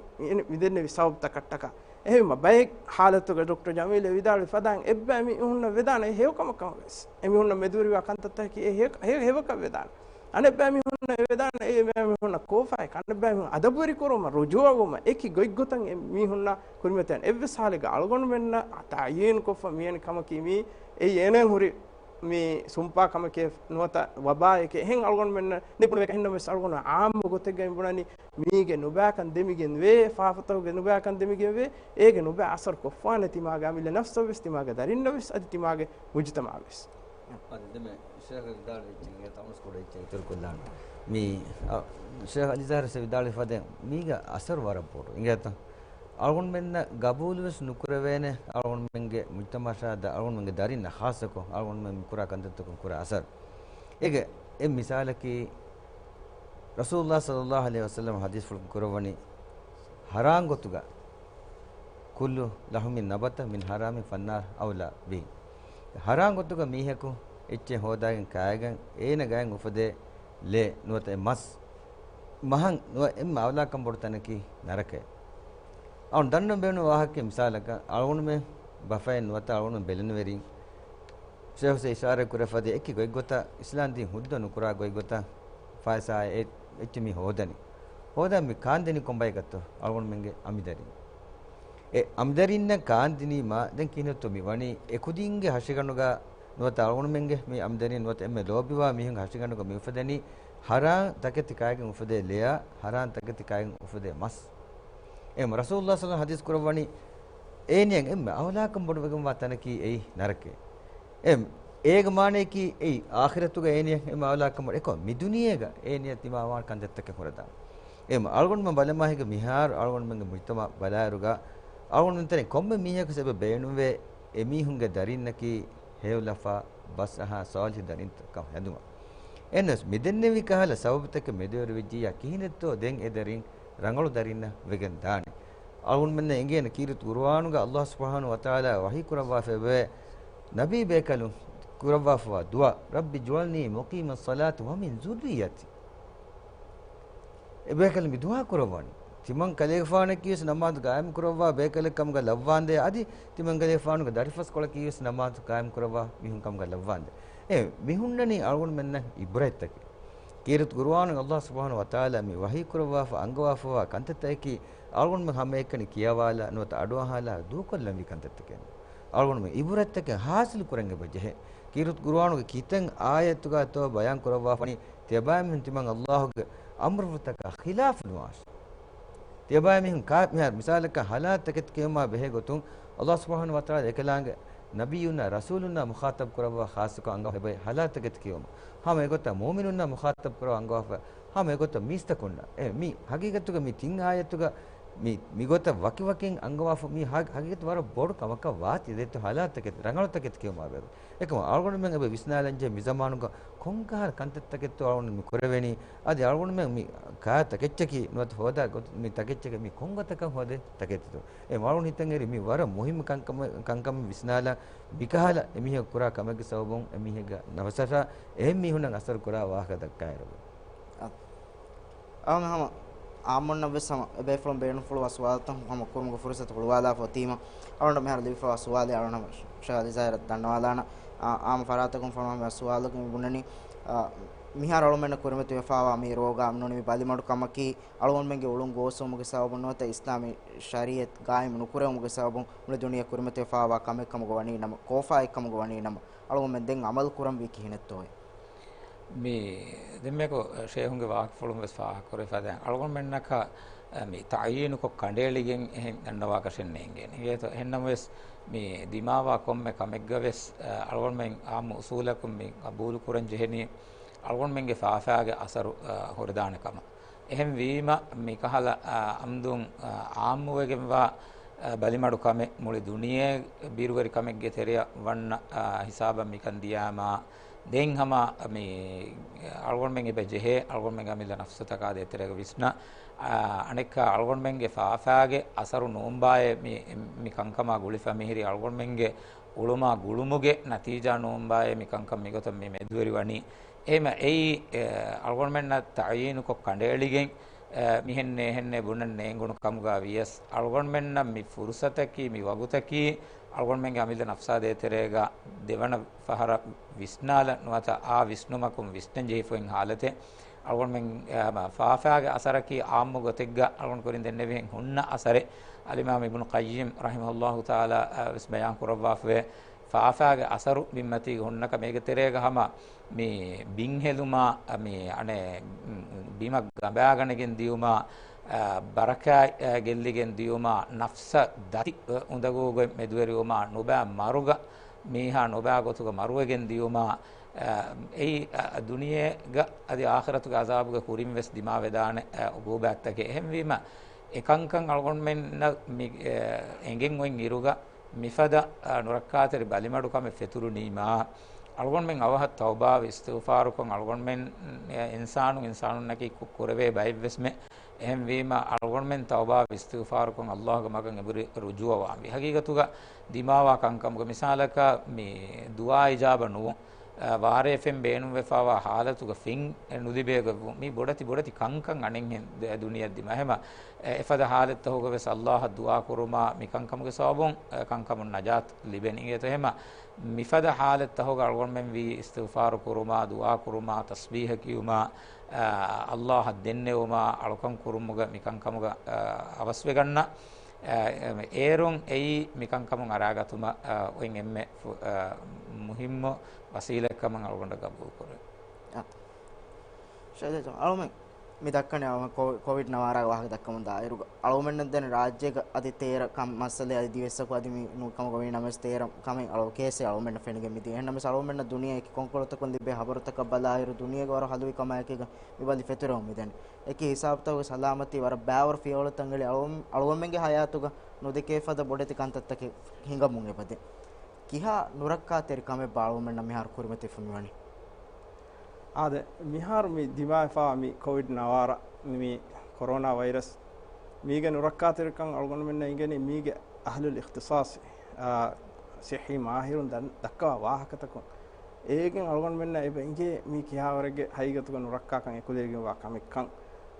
މި ދެންނެވި ސަބަބުތަކަށްޓަކާ. އެހެންވީމަ ބައެއް ޙާލަތުގަ ޑޮކްޓަރ ޖަމީލް ވިދާޅުވި ފަދައިން އެއްބައި މީހުންނަށް ވެދާނެ އެ ހެޔޮކަމަކަށް ވެސް. އެމީހުންނަށް މެދުވެރިވާ ކަންތައްތަކަކީ އެ ހެޔޮ، ހެޔޮ، ހެޔޮކަން ވެދާނެ. އަނެއްބައި މީހުންނަށް ވެދާނެ އެ ބައި މީހުންނަށް ކޯފާއެއް، އަނެއްބައި މީހުން އަދަބުވެރިކުރުމަށް ރުޖޫޢަވުމަށް އެކި ގޮތްގޮތަށް އެ މީހުންނަށް ކުރިމަތިވާނެ. އެއްވެސް ޙާލެއްގަ އަޅުގަނޑުމެންނަށް ތަޢުޔީނުކޮށްފަ މިވެނި ކަމަކީ މީ އެއީ އޭނައަށް ހުރި މި ސުންޕާ ކަމެކޭ ނުވަތަ ވަބާއެކޭ. އެހެން އަޅުގަނޑުމެންނަށް ނިބުނުވޭ. އެހެންނަމަވެސް އަޅުގަނޑު ޢާއްމު ގޮތެއްގައި ބުނަނީ މީގެ ނުބައިކަން ދެމިގެން ވޭ، ފާފަތަކުގެ ނުބައިކަން ދެމިގެން ވޭ، އޭގެ ނުބައި އަސަރު ކޮށްފާނެ ތިމާގެ އަމިއްލަ ނަފްސަށް ވެސް، ތިމާގެ ދަރިންނަށް ވެސް، އަދި ތިމާގެ މުޖުތަމަޢަށް ވެސް. އަދި ދެމެ ޝޭޚް ވިދާޅުވެއްޖެ ތައުނަސް ކުޑައެއްޗެއް އިތުރު ކޮށްލާނަން. މި، އަ، ޝޭޚް އަލީ ޒާހިރު ވިދާޅުވި ފަދައިން މީގަ އަސަރު ވަރަށް ބޮޑު. އިނގޭތަ؟ އަޅުގަނޑުމެންނަށް ގަބޫލުވެސް ނުކުރެވޭނެ، އަޅުގަނޑުމެންގެ މުޖްތަމަޢަށާ ދަ-، އަޅުގަނޑުމެންގެ ދަރިންނަށް ޚާއްޞަކޮށް އަޅުގަނޑުމެން ކުރާ ކަންތައްތަކުން ކުރާ އަސަރު. އޭގެ އެއް މިސާލަކީ، ރަސޫލުﷲ ޞައްލަﷲ ޢަލައިހި ވަސައްލަމަ ޙަދީޘްފުޅު ކުރައްވަނީ، ޙަރާން ގޮތުގަ كل لحم نبت من حرام فالنار أولى به. ޙަރާން ގޮތުގަ މީހަކު އެއްޗެއް ހޯދާގެން ކާއިގެން އޭނަ ގައިން އުފެދޭ ލޭ ނުވަތަ އެ މަސް މަހަށް ނުވަ އެންމެ އައުލާކަން ބޮޑު ތަނަކީ ނަރަކައެއް. އަޅުން ދަންނަ ބޭނުން ވާހަކަ މިސާލަކަށް އަޅުގަނޑުމެން ބަފައެއް ނުވަތަ އަޅުގަނޑު ބެލެނިވެރިން ޝޭޚް ހުސެން އިޝާރާތް ކުރެ ފަދަ އެކި ގޮތްގޮތަށް އިސްލާމް ދީން ހުއްދަ ނުކުރާ ގޮތްގޮތަށް ފައިސާ އެ އެއްޗެއް މި ހޯދަނީ. ހޯދާ މި ކާންދެނީ ކޮންބައިގަތޯ؟ އަޅުގަނޑުމެންގެ އަމިދަރިން. އެ އަމިދަރިންނަށް ކާންދިނީމާ ދެން ކިހިނެއްތޯ މި ވަނީ؟ އެ ކުދިންގެ ހަށިގަނޑުގަ ނުވަތަ އަޅުގަނޑުމެންގެ މި އަމިދަރިން ނުވަތަ އެންމެ ލޯބިވާ މީހުންގެ ހަށިގަނޑުގަ މި އުފެދެނީ ހަރާން ތަކެތި ކާއިގެން އުފެދޭ ލެޔާ، ހަރާން ތަކެތި ކާއިގެން އުފެދޭ މަސް. އެހެން ރަސޫލުﷲ ޞައްލަﷲ ޙަދީޘް ކުރައްވަނީ، އޭނިއަށް އެންމެ އައުލާކަން ބޮޑުވެގެންވާ ތަނަކީ އެއީ ނަރަކައެއް. އެ، އޭގެ މާނަޔަކީ އެއީ އާޚިރަތުގަ އޭނިއަށް އެންމެ އައުލާކަން ބޮޑު، އެކަމަކު މި ދުނިޔޭގަ އޭނިއަށް ތިމާ ވާން ކަންތައްތަކެއް ހުރެދާނެ. އެ އަޅުގަނޑުމެން ބަލަމާހިގެ މިހާރު އަޅުގަނޑުމެންގެ މުޖްތަމަޢަށް ބަލާއިރުގަ އަޅުގަނޑުމެން ތެރެއިން ކޮންމެ މީހަކު ސަބަބެއް ބޭނުންވޭ އެމީހުންގެ ދަރިންނަކީ ހެޔޮލަފާ ބަސްއަހާ ޞާލިޙު ދަރިންތަކަށް ހެދުމަށް. އެހެނަސް މިދެންނެވި ކަހަލަ ސަބަބުތަކެއް މެދުވެރިވެއްޖިއްޔާ ކިހިނެއްތޯ ދެން އެ ދަރިން ރަނގަޅު ދަރިންނަށް ވެގެން ދާނީ. އަޅުގަނޑުމެންނަށް އެނގޭނެ ކީރިތި ޤުރުއާނުގަ ﷲ ސުބްޙާނަހޫ ވަތަޢާލާ ވަޙީ ކުރައްވާފައިވޭ، ނަބީ ބޭކަލުން ކުރައްވާފައިވާ ދުޢާ، رب اجعلني مقيم الصلاة ومن ذريتي. އެ ބޭކަލުން މި ދުޢާ ކުރައްވަނީ. ތިމަން ކަލޭގެފާނަކީވެސް ނަމާދު ޤާއިމް ކުރައްވާ ބޭކަލެއް ކަމުގަ ލައްވާނދޭ، އަދި ތިމަން ކަލޭގެފާނުގެ ދަރިފަސްކޮޅަކީވެސް ނަމާދު ޤާއިމް ކުރައްވާ މީހުން ކަމުގަ ލައްވާނދޭ. އެ މި ހުންނަނީ އަޅުގަނޑުމެންނަށް ޢިބްރަތްތަކެއް. ކީރިތި ޤުރުއާނުގަ ﷲ ސުބްޙާނަހޫ ވަތަޢާލާ މި ވަޙީ ކުރައްވާފަ އަންގަވާފައިވާ ކަންތައްތަކަކީ އަޅުގަނޑުމެން ހަމައެކަނި ކިޔަވާލާ ނުވަތަ އަޑުއަހާލާ ދޫކޮށްލަންވީ ކަންތައްތަކެއް. އަޅުގަނޑުމެން ޢިބްރަތްތަކެއް ޙާޞިލު ކުރަން އެބަ ޖެހޭ. ކީރިތި ޤުރުއާނުގެ ކިތައް އާޔަތުގައިތޯ ބަޔާން ކުރައްވާފަނީ، ތިޔަބައިމީހުން ތިމަން ﷲ ގެ އަމުރުފުޅުތަކާ ޚިލާފު ނުވާށޭ. ތިޔަބައިމީހުން ކާ-، މިހާރު މިސާލަކަށް ޙަލާލު ތަކެތި ކިޔުމާ ބެހޭ ގޮތުން، ﷲ ސުބްޙާނަހޫ ވަތަޢާލާ އެކަލާނގެ ނަބިއްޔުންނާ ރަސޫލުންނާ މުޚާޠަބު ކުރައްވާ ޚާއްޞަކޮށް އަންގަވާފައި ޙަލާލު ތަކެތި ކިޔުމަށް. ހަމަ އެގޮތަށް މުއުމިނުންނާ މުޚާޠަބު ކުރައްވާ އަންގަވާފަ، ހަމަ އެގޮތަށް މީސްތަކުންނާ. އެ، މި ޙަޤީޤަތުގަ މި ތިން އާޔަތުގަ މި، މިގޮތަށް ވަކިވަކިން އަންގަވާފަ މި ޙަ-، ޙަޤީޤަތު ވަރަށް ބޮޑު ކަމަކަށް ވާތީ ދެއްތޯ ޙަލާލު ތަކެތި، ރަނގަޅު ތަކެތި ކިޔުމާ ބެހޭ. އެކަމަކު އަޅުގަނޑުމެން އެބަ ވިސްނާލަންޖެހޭ މި ޒަމާނުގަ ކޮންކަހަލަ ކަންތައްތަކެއްތޯ އަޅުގަނޑު މި ކުރެވެނީ؟ އަދި އަޅުގަނޑުމެން މި ކާ ތަކެއްޗަކީ ނުވަތަ ހޯދާ ގޮތް މި ތަކެއްޗަކީ މި ކޮން ގޮތަކަށް ހޯދޭ ތަކެތިތޯ؟ އެ އަޅުގަނޑު ހިތަށް އެރި މި ވަރަށް މުހިއްމު ކަންކަމެއް، ކަންކަމެއް ވިސްނާލާ މިކަހަލަ އެމީހަކު ކުރާ ކަމެއްގެ ސަބަބުން އެމީހެއްގެ ނަފްސަށާ އެހެން މީހުންނަށް އަސަރު ކުރާ ވާހަކަ ދައްކާއިރު. އަޅުގަނޑު ހަމަ އާއްމުންނަށްވެސް ހަމަ އެބޭފުޅުން ބޭނުންފުޅުވާ ސުވާލުތައް ހަމަ ކުރުމުގެ ފުރުސަތު ހުޅުވާލާފަ އޮތީމަ، އަޅުގަނޑަށް މިހާރު ލިބިފައިވާ ސުވާލެއް އަޅުގަނޑު ޝޭޚް އަލީ ޒާހިރަށް ދަންނަވާލާނަން. އާ، އާއްމު ފަރާތަކުން ފޮނުވާ ހަމަ ސުވާލަކުން މި ބުނަނީ، އާ، މިހާރު އަޅުގަނޑުމެންނަށް ކުރިމަތިވެފައިވާ މި ރޯގާ ނޫނީ މި ބަލިމަޑު ކަމަކީ އަޅުގަނޑުމެންގެ އުޅުން ގޯސްވުމުގެ ސަބަބުން ނުވަތަ އިސްލާމީ ޝަރީޢަތް ޤާއިމް ނުކުރެވުމުގެ ސަބަބުން މުޅި ދުނިޔެ ކުރިމަތިވެފައިވާ ކަމެއް ކަމުގަ ވަނީ ނަމަ، ކޯފާއެއް ކަމުގަ ވަނީ ނަމަ، އަޅުގަނޑުމެން ދެން ޢަމަލު ކުރަންވީ ކިހިނެއްތޯއޭ؟ މި ދެންމެކު ޝޭހުންގެ ވާހަކަފުޅުން ވެސް ފާހަގަކުރެ ފަދައިން އަޅުގަނޑުމެންނަކަށް މި ތައުޔީނުކޮށް ކަނޑައެޅިގެން އެހެން ދަންނަވާކަށެއް ނޭނގޭނެ. އިނގޭތޯ؟ އެހެންނަމަވެސް މި ދިމާވާ ކޮންމެ ކަމެއްގަ ވެސް އަޅުގަނޑުމެން އާއްމު އުސޫލަކުން މި ގަބޫލު ކުރަން ޖެހެނީ އަޅުގަނޑުމެންގެ ފާފާގެ އަސަރު ހުރެދާނެ ކަމަށް. އެހެން ވީމަ، މިކަހަލަ، އާ، އަމްދުން، އާ، އާއްމުވެގެންވާ، އާ، ބަލިމަޑު ކަމެއް މުޅި ދުނިޔެ ބިރުވެރި ކަމެއްގެ ތެރެއަށް ވަންނަ، އާ، ހިސާބަށް މިކަން ދިޔާމާ، ދެން ހަމަ މި އަޅުގަނޑުމެން އެބަ ޖެހޭ، އަޅުގަނޑުމެންގެ އަމިއްލަ ނަފްސުތަކާ ދޭތެރޭގަ ވިސްނާ، އާ، އަނެއްކާ އަޅުގަނޑުމެންގެ ފާފާގެ އަސަރު ނޫންބާއޭ މި، މި ކަންކަމާ ގުޅިފަ މިހިރީ އަޅުގަނޑުމެންގެ އުޅުމާ ގުޅުމުގެ ނަތީޖާ ނޫންބާއޭ މި ކަންކަން މިގޮތަށް މި މެދުވެރިވަނީ. އެހެމަ އެއީ، އެ، އަޅުގަނޑުމެންނަށް ތައުޔީނުކޮށް ކަނޑައެޅިގެން، އެ، މިހެންނޭ ހެންނޭ ބުނަން ނޭނގުނު ކަމުގަ ވިޔަސް، އަޅުގަނޑުމެންނަށް މި ފުރުސަތަކީ، މި ވަގުތަކީ، އަޅުގަނޑުމެންގެ އަމިއްލަ ނަފްސާ ދޭތެރޭގަ ދެވަނަ ފަހަރަށް ވިސްނާލަން ނުވަތަ އާ ވިސްނުމަކުން ވިސްނަން ޖެހިފައި އިން ހާލަތެއް. އަޅުގަނޑުމެން، އަ، މަ، ފާފާގެ އަސަރަކީ އާއްމު ގޮތެއްގަ އަޅުގަނޑު ކުރިން ދެންނެވިހެން ހުންނަ އަސަރެއް. އަލްއިމާމް އިބްނު ޤައްޔިމް ރަޙިމަހުﷲ ތަޢާލާ، އަ، ވެސް ބަޔާން ކުރައްވާފަވޭ. ފާފާގެ އަސަރު ބިންމަތީގަ ހުންނަކަމެއްގެ ތެރޭގަ ހަމަ މި ބިން ހެލުމާ، މި އަނެއް، މް، ބިމަށް ގަނބާގަނެގެން ދިޔުމާ، އަ، ބަރަކާތް، އަ، ގެއްލިގެން ދިޔުމާ، ނަފްސަށް ދަތި، އަ، އުނދަގޫގޮތް މެދުވެރިވުމާ، ނުބައި މަރުގަ މީހާ ނުބައި ގޮތުގަ މަރުވެގެން ދިޔުމާ، އަ، އެއީ، އަ، ދުނިޔޭގަ އަދި އާޚިރަތުގެ ޢަޒާބުގެ ކުރިން ވެސް ދިމާވެދާނެ، އަ، ޢުޤޫބާތްތަކެއް. އެހެންވީމަ، އެކަންކަން އަޅުގަނޑުމެންނަށް މި، އެ، އެނގެން އޮތް އިރުގަ، މިފަދަ، އަ، ނުރައްކާތެރި ބަލިމަޑުކަމެއް ފެތުރުނީމާ، އަޅުގަނޑުމެން އަވަހަށް ތައުބާވެ އިސްތިޣްފާރުކޮށް، އަޅުގަނޑުމެން، އެ، އިންސާނު އިންސާނުންނަކީ ކު-، ކުރެވޭ ބައެއްވެސްމެ. އެހެންވީމަ، އަޅުގަނޑުމެން ތައުބާވެ އިސްތިޣްފާރުކޮށް، ﷲގެ މަގަށް އެބުރި ރުޖޫޢަވާންވީ. ހަގީގަތުގަ ދިމާވާ ކަންކަމުގެ މިސާލަކަށް، މި ދުޢާ އިޖާބަ ނުވުން، އަ، ވާރޭފެން ބޭނުންވެފަވާ ހާލަތުގަ ފިން ނުލިބޭ ގޮތްވުން، މި ބޮޑެތި ބޮޑެތި ކަންކަން އަނެއްހެން ދެ-، ދުނިޔެއަށް ދިމާ. އެހެމަ، އެ، އެފަދަ ހާލަތްތަހުގަ ވެސް ﷲއަށް ދުޢާ ކުރުމާ، މި ކަންކަމުގެ ސަބަބުން، އެ، ކަންކަމުން ނަޖާތް ލިބެން އިނގޭތޯ. އެހެމަ، މިފަދަ ހާލަތްތަހުގަ އަޅުގަނޑުމެން ވީ އިސްތިޣްފާރު ކުރުމާ، ދުޢާ ކުރުމާ، ތަސްބީޙަ ކިޔުމާ، އާ، ﷲއަށް ދެންނެވުމާ، އަޅުކަން ކުރުމުގަ މި ކަންކަމުގަ، އާ، އަވަސްވެގަންނަ، އާ، އޭރުން އެއީ މި ކަންކަމުން އަރާގަތުމަށް، އާ، އޮތް އެންމެ ފު-، އާ، މުހިއްމު ވަސީލަތްކަމަށް އަޅުގަނޑަށް ގަބޫލުކުރޭ. އާ. ޝައިދާ ޖަމާ، އަޅުމެން މި ދައްކަނީ އަޅުމެން ކޯ-، ކޯވިޑް ނަވާރާގެ ވާހަކަ ދައްކަމުން ދާއިރުގަ އަޅުމެންނަށް ދެން ރާއްޖޭގަ އަދި ތޭރަ ކަން މައްސަލަ އަދި ދިވެއްސަކު އަދި މި ނުކަމުގަ ވީ ނަމަވެސް ތޭރަ ކަމެއް އަޅު ކޭސްއެއް އަޅުމެންނަށް ފެނިގެން މިދިޔަ. އެހެންނަމަވެސް އަޅުމެންނަށް ދުނިޔެ އެކި ކޮންކޮޅުތަކުން ލިބޭ ހަބަރުތަކަށް ބަލާއިރު ދުނިޔޭގެ ވަރަށް ހަލުވި ކަމާއެކީގަ މި ބަލި ފެތުރެވުން މިދަނީ. އެކި ހިސާބުތަކުގެ ސަލާމަތީ ވަރަށް ބައިވަރު ފިޔަވަޅުތައް އެޅި އަޅު-، އަޅުގަނޑުމެންގެ ހަޔާތުގަ ނުދެކޭ ފަދަ ބޮޑެތި ކަންތައްތަކެއް ހިނގަމުން އެބަދޭ. ކިހާ ނުރައްކާތެރި ކަމެއްބާ އަޅުގަނޑުމެންނަށް މިހާރު ކުރިމަތިވެފަ މިވަނީ؟ އާދެ، މިހާރު މި ދިމާވެފަވާ މި ކޮވިޑް ނަވާރަ މި ކޮރޯނާ ވައިރަސް މީގެ ނުރައްކާތެރިކަން އަޅުގަނޑުމެންނަށް އިނގެނީ މީގެ އަހްލުލް އިޚްތިޞާޞް، އާ، ޞިއްޙީ މާހިރުން ދަން-، ދައްކަވާ ވާހަކަތަކުން. އޭގެން އަޅުގަނޑުމެންނަށް އެބަ އިނގޭ މީ ކިހާވަރެއްގެ ހަގީގަތުގަ ނުރައްކާކަން އެކުލެވިގެންވާ ކަމެއްކަން.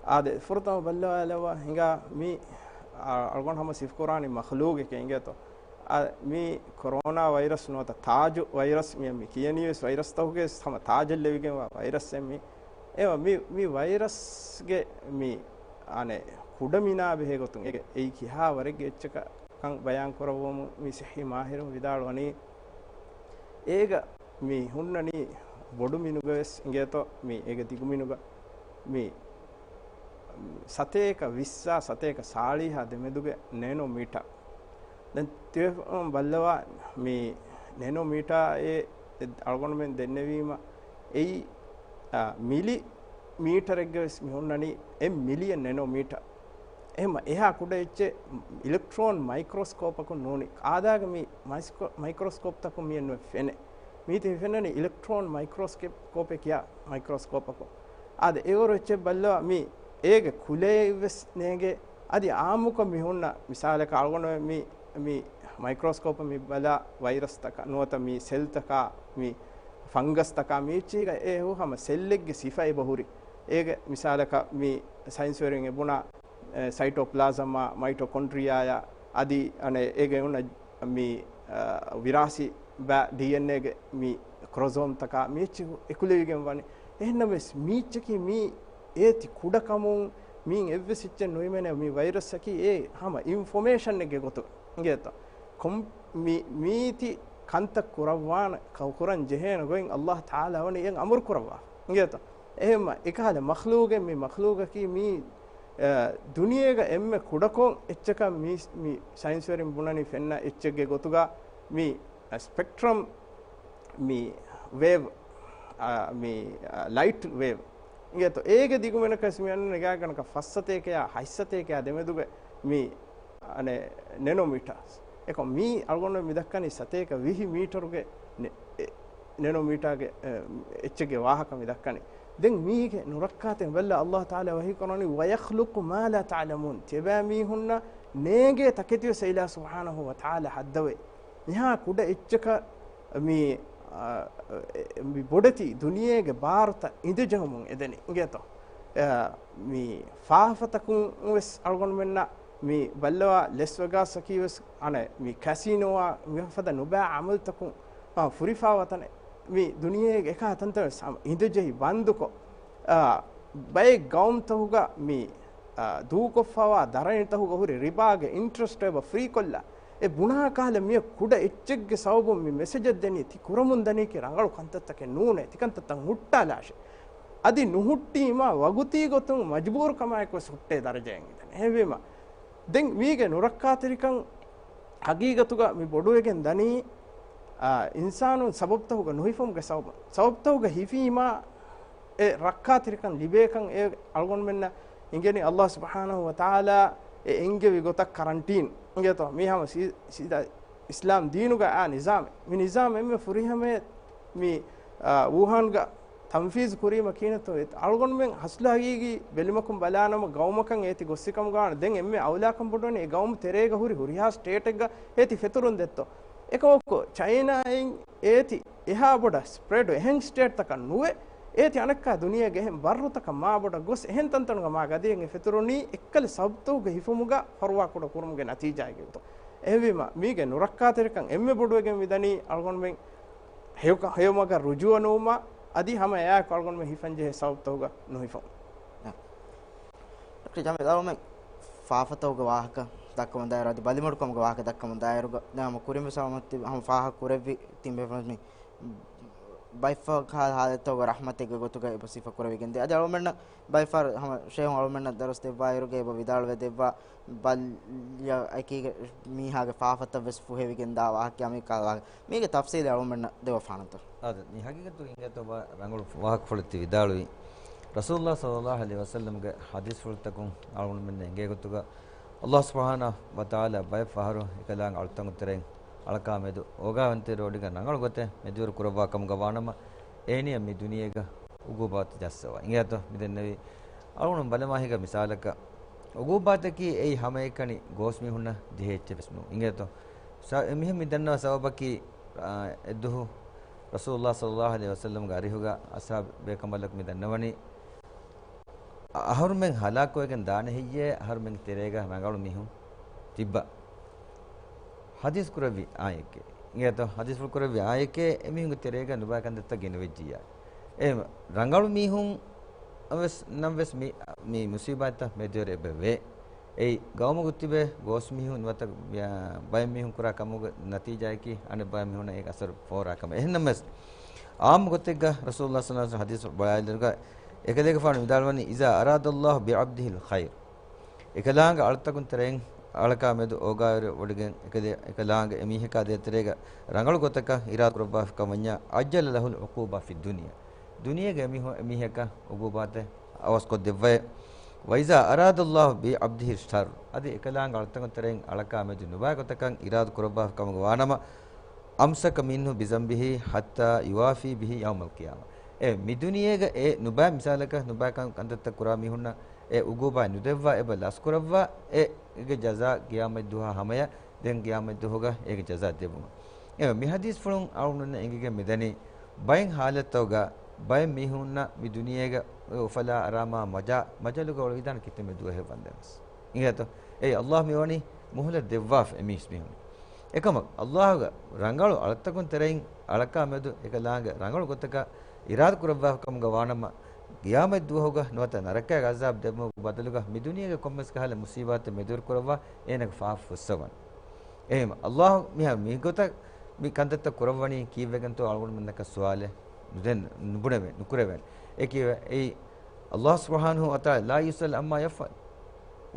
އާދެ، ފުރަތަމަ ބައްލަވާލައްވާ ހިނގާ މީ، އާ، އަޅުގަނޑު ހަމަ ސިފަކުރާނީ މަޚްލޫގެކޭ އިނގޭތޯ. އާ، މީ ކޮރޯނާ ވައިރަސް ނުވަތަ ތާޖު ވައިރަސް މި، މި ކިޔަނީ ވެސް ވައިރަސްތަކުގެ ހަމަ ތާޖަށްލެވިގެންވާ ވައިރަސްއެއް މީ. އެވަ މި، މި ވައިރަސްގެ މި، އަނެއް، ކުޑަމިނާ ބެހޭ ގޮތުން އެ، އެއީ ކިހާ ވަރެއްގެ އެއްޗަކަށް ކަން ބަޔާން ކުރައްވަމުން މި ސިއްހީ މާހިރުން ވިދާޅުވަނީ، އޭގަ މި ހުންނަނީ ބޮޑު މިނުގަ ވެސް އިނގޭތޯ މި އޭގެ ދިގު މިނުގަ މި ސަތޭކަ ވިއްސާ ސަތޭކަ ސާޅީހާ ދެމެދުގެ ނޭނޯމީޓާ. ދެން ތިބެފަ ބައްލަވާ މި ނޭނޯމީޓާ އެ އަޅުގަނޑުމެން ދެންނެވީމަ އެއީ، އާ، މިލި މީޓަރެއްގަ ވެސް މި ހުންނަނީ އެއް މިލިއަން ނޭނޯމީޓާ. އެހެމަ އެހާ ކުޑަ އެއްޗެއް އިލެކްޓްރޯން މައިކްރޯސްކޯޕަކުން ނޫނީ. އާދާގެ މި މައިސްކޯ-، މައިކްރޯސްކޯޕްތަކުން މިއެއްނު ފެނޭ. މީތި މި ފެންނަނީ އިލެކްޓްރޯން މައިކްރޯސްކޯޕް، ކޯޕޭ ކިޔާ މައިކްރޯސްކޯޕަކުން. އާދެ، އެވަރު އެއްޗެއް ބައްލަވާ މި އޭގެ ކުލައެއް ވެސް ނޭނގޭ. އަދި އާއްމުކޮށް މި ހުންނަ މިސާލަކަށް އަޅުގަނޑު މި، މި މައިކްރޯސްކޯޕަށް މި ބަލާ ވައިރަސްތަކާ ނުވަތަ މި ސެލްތަކާ މި ފަންގަސްތަކާ މި އެއްޗީގަ އެ ހު ހަމަ ސެލްއެއްގެ ސިފަ އެބަ ހުރި. އޭގެ މިސާލަކަށް މި ސައިންސްވެރިން އެ ބުނާ، އެ، ސައިޓޯޕްލާޒަމާ، މައިޓޯކޮންޑްރިއާޔާ އަދި އަނެއް އޭގެ ހުންނަ މި، އަ، ވިރާސީ ބަ-، ޑީއެންއޭގެ މި ކްރޮމޯސޯމްތަކާ މި އެއްޗިހު އެކުލެވިގެން ވަނީ. އެހެންނަމަވެސް މި އެއްޗަކީ މީ އޭތި ކުޑަކަމުން މީން އެއްވެސް އެއްޗެއް ނުހިމެނޭ މި ވައިރަސްއަކީ އެ ހަމަ އިންފޮމޭޝަނެއްގެ ގޮތުގަ އިނގޭތޯ. ކޮމް-، މި-، މީތި ކަންތައް ކުރައްވާން ކަ-، ކުރަން ޖެހޭނެ ގޮތް ﷲ ތަޢާލާ ވަނީ އެއަށް އަމުރު ކުރައްވާފަ. އިނގޭތޯ؟ އެހެންމަ އެކަހަލަ މަޚްލޫގެއް މި މަޚްލޫގަކީ މީ، އަ، ދުނިޔޭގަ އެންމެ ކުޑަކޮށް އެއްޗަކަށް މީ، މި ސައިންސްވެރިން ބުނަނީ ފެންނަ އެއްޗެއްގެ ގޮތުގަ މި، އަ، ސްޕެކްޓްރަމް މި ވޭވް، އާ، މި، އާ، ލައިޓް ވޭވް. އިނގޭތޯ، އޭގެ ދިގުމިނަކަސް މި އަންނަ ނިގާގަނޑަކަށް ފައްސަތޭކަޔާ ހަތްސަތޭކަޔާ ދެމެދުގެ މި، އަނެ، ނެނޯމީޓާސް. އެކޮ މީ އަޅުގަނޑު މި ދައްކަނީ ސަތޭކަ ވިހި މީޓަރުގެ ނެ-، އެ، ނެނޯމީޓާގެ، އެ، އެއްޗެއްގެ ވާހަކަ މި ދައްކަނީ. ދެން މީގެ ނުރައްކާތެރި ބައްލަ އައްލާހު ތަޢާލާ ވަޙީ ކުރަނީ، "وَيَخْلُقُ مَا لَا تَعْلَمُونَ." ތިޔަބައިމީހުންނަށް ނޭނގޭ ތަކެތިވެސް އެއިލާ ސުބްޙާނަހޫ ވަތަޢާލާ ހައްދަވޭ. މިހާ ކުޑަ އެއްޗަކަށް މި، އާ، އެ، މި ބޮޑެތި ދުނިޔޭގެ ބާރުތައް އިނދެ ޖެހުމުން އެދެނީ އިނގޭތޯ. އާ، މި ފާފަތަކުން ވެސް އަޅުގަނޑުމެންނަށް މި ބައްލަވާ ލެސް ވެގާސްއަކީ ވެސް އަނެއް މި ކެސީނޯއާ މިފަދަ ނުބައި އަމަލުތަކުން، އާ، ފުރިފާވާ ތަނެއް. މި ދުނިޔޭގެ އެކާ ތަންތަން ވެސް ހަމަ އިނދެ ޖެހި ބަންދުކޮށް، އާ، ބައެއް ގައުމުތަކުގަ މި، އާ، ދޫކޮށްފަވާ ދަރަނިތަކުގަ ހުރި ރިބާގެ އިންޓްރެސްޓް އެބަ ފްރީ ކޮށްލާ. އެ ބުނާ ކަހަލަ މިއޮތް ކުޑަ އެއްޗެއްގެ ސަބަބުން މި މެސެޖެއް ދެނީ ތި ކުރަމުން ދަނީކީ ރަނގަޅު ކަންތައްތަކެއް ނޫނޭ، ތި ކަންތައްތައް ހުއްޓާލާށޭ. އަދި ނުހުއްޓީމާ ވަގުތީ ގޮތުން މަޖުބޫރުކަމާއެކު ވެސް ހުއްޓޭ ދަރަޖައެއް އިނދެނީ. އެހެންވީމާ ދެން މީގެ ނުރައްކާތެރިކަން ހަގީގަތުގަ މި ބޮޑުވެގެން ދަނީ، އާ، އިންސާނުން ސަބަބުތަކުގަ ނުހިފުމުގެ ސަބަބުން. ސަބަބުތަކުގަ ހިފީމާ އެ ރައްކާތެރިކަން ލިބޭކަން އެ އަޅުގަނޑުމެންނަށް އިނގެނީ އައްލާހު ސުބްޙާނަހޫ ވަތަޢާލާ އެ އެންގެވި ގޮތަށް ކަރަންޓީން. އިނގޭތޯ؟ މީ ހަމަ ސީ-، ސީދާ އިސްލާމް ދީނުގަ އާ ނިޒާމެއް. މި ނިޒާމް އެންމެ ފުރިހަމަޔަށް މި، އާ، ވޫހާންގަ ތަންފީޒު ކުރީމަ ކިހިނެއްތޯ؟ އަޅުގަނޑުމެން ހަސްލު ހަގީގީ ބެލުމަކުން ބަލާނަމަ ގައުމަކަށް އޭތި ގޮއްސިކަމުގަ ވާނެ. ދެން އެންމެ އައުލާކަން ބޮޑުވަނީ އެ ގައުމު ތެރޭގަ ހުރި ހުރިހާ ސްޓޭޓެއްގަ އޭތި ފެތުރުން ދެއްތޯ؟ އެކަމަކު ޗައިނާއިން އޭތި އެހާ ބޮޑަށް ސްޕްރެޑް އެހެން ސްޓޭޓްތަކަށް ނުވެ، އޭތި އަނެއްކާ ދުނިޔޭގެ އެހެން ބައްރުތަކަށް މާ ބޮޑަށް ގޮސް އެހެން ތަންތަނުގަ މާ ގަދައިގެން އެ ފެތުރުނީ އެއްކަލަ ސަބަބުތަކުގެ ހިފުމުގަ ފަރުވާ ކުޑަ ކުރުމުގެ ނަތީޖާއެއްގެ ގޮތުން. އެހެންވީމަ މީގެ ނުރައްކާތެރިކަން އެންމެ ބޮޑުވެގެން މިދަނީ އަޅުގަނޑުމެން ހެޔޮކަ-، ހެޔޮމަގަށް ރުޖޫޢަ ނުވުމާ އަދި ހަމަ އެއާއެކު އަޅުގަނޑުމެން ހިފަންޖެހޭ ސަބަބުތަކުގަ ނުހިފުން. ޑޮކްޓަރ ޖަމީލް، އަޅުމެން ފާފަތަކުގެ ވާހަކަ ދައްކަމުން ދާއިރު، އަދި ބަލިމަޑުކަމުގެ ވާހަކަ ދައްކަމުން ދާއިރުގަ، ދެން ހަމަ ކުރިން ވެސް ހަމަ ފާހަގަ ކުރެއްވި ތިން ބޭފުޅުން މި ބައެއްފަހަރު ހާލަތުގަ ރަޙްމަތެއްގެ ގޮތުގަ އެބަ ސިފަ ކުރެވިގެން ދޭ. އަދި އަޅުމެންނަށް ބައެއްފަހަރު ހަމަ ޝޭހުން އަޅުމެންނަށް ދަރުސް ދެއްވާއިރުގަ އެބަ ވިދާޅުވެ ދެއްވާ ބަލި އެކީގެ މީހާގެ ފާފަތައް ވެސް ފުހެވިގެން ދާ ވާހަކަ މި ކާ ވާހަކަ. މީގެ ތަފްސީލެއް އަޅުމެންނަށް ދެވޭ ފާނަތޯ؟ އާދެ، މި ހަގީގަތު އިނގޭތޯ ވަރަށް ރަނގަޅު ވާހަކަފުޅެއް ތި ވިދާޅުވީ. ރަސޫލުﷲ ޞައްލަﷲު ޢަލައިހި ވަސައްލަމްގެ ޙަދީޘްފުޅުތަކުން އަޅުގަނޑުމެންނަށް އެނގޭ ގޮތުގަ، ﷲ ސުބްޙާނަހޫ ވަތަޢާލާ ބައެއް ފަހަރު އެކަލާނގެ އަޅުތަކުން ތެރެއިން އަޅަކާ މެދު އޯގާވަންތައިރު ވޮޑިގެން ރަނގަޅު ގޮތެއް މެދުވެރި ކުރައްވާ ކަމުގަ ވާނަމަ، އޭނިއަށް މި ދުނިޔޭގަ އުގޫބާތު ޖައްސަވާ. އިނގޭތޯ މި ދެންނެވީ އަޅުގަނޑު ބަލަމާހިގަ މިސާލަކަށް، އުގޫބާތަކީ އެއީ ހަމައެކަނި ގޯސް މީހުންނަށް ޖެހޭ އެއްޗެއް ވެސް ނޫން. އިނގޭތޯ؟ ސަ-، މިހެން މި ދަންނަވާ ސަބަބަކީ، އާ، އެއްދުވަހު ރަސޫލުﷲ ޞައްލަﷲު ޢަލައިހި ވަސައްލަމްގެ އަރިހުގަ އަޞްޙާބު ބޭކަނބަލަކު މި ދަންނަވަނީ، އަ-، އަހަރުމެން ހަލާކުވެގެން ދާނެ ހެއްޔޭ؟ އަހަރުމެންގެ ތެރޭގަ ރަނގަޅު މީހުން ތިއްބާ. ޙަދީޘް ކުރެއްވި އާޔަތެއް. އިނގޭތޯ؟ ޙަދީޘްފުޅު ކުރެއްވި އާޔަތެއް، އެމީހުންގެ ތެރޭގަ ނުބައި ކަންތައްތައް ގެނެވެއްޖިއްޔާ. އެ ރަނގަޅު މީހުން ވެސް ނަމަވެސް މި، މި މުޞީބާތްތައް މެދުވެރި އެބަ ވޭ. އެއީ ގައުމުގަ ތިބޭ ގޯސް މީހުން ނުވަތަ ބައެއް މީހުން ކުރާ ކަމުގެ ނަތީޖާއަކީ އަނެއް ބައެއް މީހުންނަށް އޭގެ އަސަރު ފޯރާ ކަމެއް. އެހެންނަމަވެސް، ޢާއްމު ގޮތެއްގަ ރަސޫލުﷲ ޞައްލަﷲު ޢަލައިހި ވަސައްލަމް ޙަދީޘް ބަޔާންދިނުގަ އެކަލޭގެފާނު ވިދާޅުވަނީ، "إذا أراد الله بعبده الخير." އެކަލާނގެ އަޅުތަކުން ތެރެއިން އަޅަކާ މެދު އޯގާވެރި ވޮޑިގެން އެކަލޭ-، އެކަލާނގެ އެމީހަކާ ދޭތެރޭގަ ރަނގަޅު ގޮތަކަށް އިރާދަ ކުރައްވާފިކަމަށް ވަންޏާ، عجل له العقوبة في الدنيا. ދުނިޔޭގަ އެމީހު-، އެމީހަކަށް ޢުޤޫބާތެއް އަވަސްކޮށްދެއްވައޭ. "وإذا أراد الله بعبده الشر." އަދި އެކަލާނގެ އަޅުތަކުން ތެރެއިން އަޅަކާ މެދު ނުބައި ގޮތަކަށް އިރާދަ ކުރައްވާފިކަމުގަ ވާނަމަ، أمسك منه بذنبه حتى يوافي به يوم القيامة. އެ މި ދުނިޔޭގަ އެ ނުބައި މިސާލަކަށް ނުބައި ކަން-، ކަންތައްތައް ކުރާ މީހުންނަށް އެ އުގޫބާތް ނުދެއްވާ އެބަ ލަސްކުރައްވާ އެ އޭގެ ޖަޒާ ޤިޔާމަތްދުވަހާ ހަމަޔަށް ދެން ޤިޔާމަތްދުވަހުގަ އޭގެ ޖަޒާ ދެއްވުމަށް. އެ މި ޙަދީޘްފުޅުން އަޅުގަނޑުމެންނަށް އެނގިގެން މިދަނީ ބައެއް ޙާލަތްތަކުގަ ބައެއް މީހުންނަށް މި ދުނިޔޭގަ އުފަލާ އަރާމާ މަޖާ-، މަޖަލުގަ އުޅުވިދާނެ ކިތަންމެ ދުވަހެއް ވަންދެންވެސް. އިނގޭތޯ؟ އެއީ ﷲ މިވަނީ މުހުލަތް ދެއްވާފަ އެ މީސްމީހުން. އެކަމަކު ﷲ ގެ ރަނގަޅު އަޅަތަކުން ތެރެއިން އަޅަކާ މެދު އެކަލާނގެ ރަނގަޅު ގޮތަކަށް އިރާދަ ކުރައްވާފަ ކަމުގަ ވާނަމަ، ޤިޔާމަތް ދުވަހުގަ ނުވަތަ ނަރަކައިގެ ޢަޒާބު ދެއްވުމުގެ ބަދަލުގަ މި ދުނިޔޭގެ ކޮންމެސް ކަހަލަ މުޞީބާތެއް މެދުވެރި ކުރައްވާ އޭނަގެ ފާފަ ފުއްސަވަން. އެހެން ﷲ މިހާ މިގޮތަށް މި ކަންތައްތައް ކުރައްވަނީ ކީއްވެގެންތޯ އަޅުގަނޑުމެންނަކަށް ސުވާލެއް. ނުދެން، ނުބުނެވޭ، ނުކުރެވޭނެ. އެކީ އެއީ ﷲ ސުބްޙާނަހޫ ވަތަޢާލާ ލާ ޔުސްއަލު ޢައްމާ ޔަފްޢަލު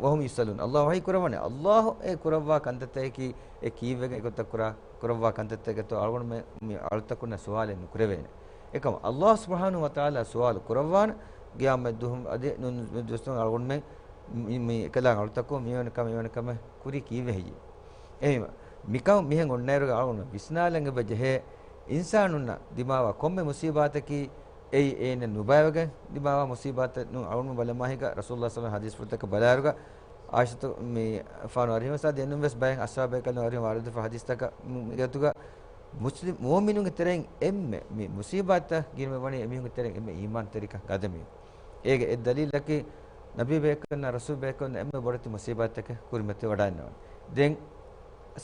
ވަހުމް ޔުސްއަލޫން. ﷲ ވަޙީ ކުރައްވަނީ، ﷲ އެ ކުރައްވާ ކަންތައްތަކަކީ އެ ކީއްވެގެން އެގޮތަށް ކުރާ، ކުރައްވާ ކަންތައްތަކެއްތޯ އަޅުގަނޑުމެ-، މި އަޅުތަކުންނަށް ސުވާލެއް ނުކުރެވޭނެ. އެކަމަ ﷲ ސުބްޙާނަހޫ ވަތަޢާލާ ސުވާލު ކުރައްވާނެ، ޤިޔާމަތް ދުވަހު އަދި ނޫން ދުވަސްތަކުން އަޅުގަނޑުމެ މި، މި އެކަލާނގެ އަޅުތަކުން މިވެނި ކަމެއް، މިވެނި ކަމެއް ކުރީ ކީއްވެ ހެއްޔޭ؟ އެހެންވީމަ، މިކަން މިހެން އޮންނައިރުގަ އަޅުގަނޑު ވިސްނާލަން އެބަ ޖެހޭ، އިންސާނުންނަށް ދިމާވާ ކޮންމެ މުޞީބާތަކީ އެއީ އޭނަ ނުބައިވެގެން ދިމާވާ މުޞީބާތެއް ނޫން. އަޅުގަނޑު ބަލަމާ ހިގާ ރަސޫލުﷲ ޞައްލަﷲ ޢަލައިހި ވަސައްލަމަ ޙަދީޘްފުޅުތަކަށް ބަލާއިރުގަ ޢާއިޝަތު މި ފާނު އަރިހުން ސާ ދެންނުން ވެސް ބައެއް އަޞްޙާބު ބޭކަލުން އަރިހުން ވާރިދުވެފަ ޙަދީޘްތަކަށް މި ގޮތުގަ މުސްލިމް މުއުމިނުންގެ ތެރެއިން އެންމެ މި މުޞީބާތަށް ގިނަވެވަނީ އެމީހުންގެ ތެރެއިން އެންމެ އީމާންތެރިކަން ގަދަ މީހުން. އޭގެ އެއް ދަލީލަކީ ނަބީ ބޭކަލުންނާ ރަސޫލް ބޭކަލުންނަށް އެންމެ ބޮޑެތި މުޞީބާތަކެއް ކުރިމަތިވެވަޑައިގަންނަވަނީ. ދެން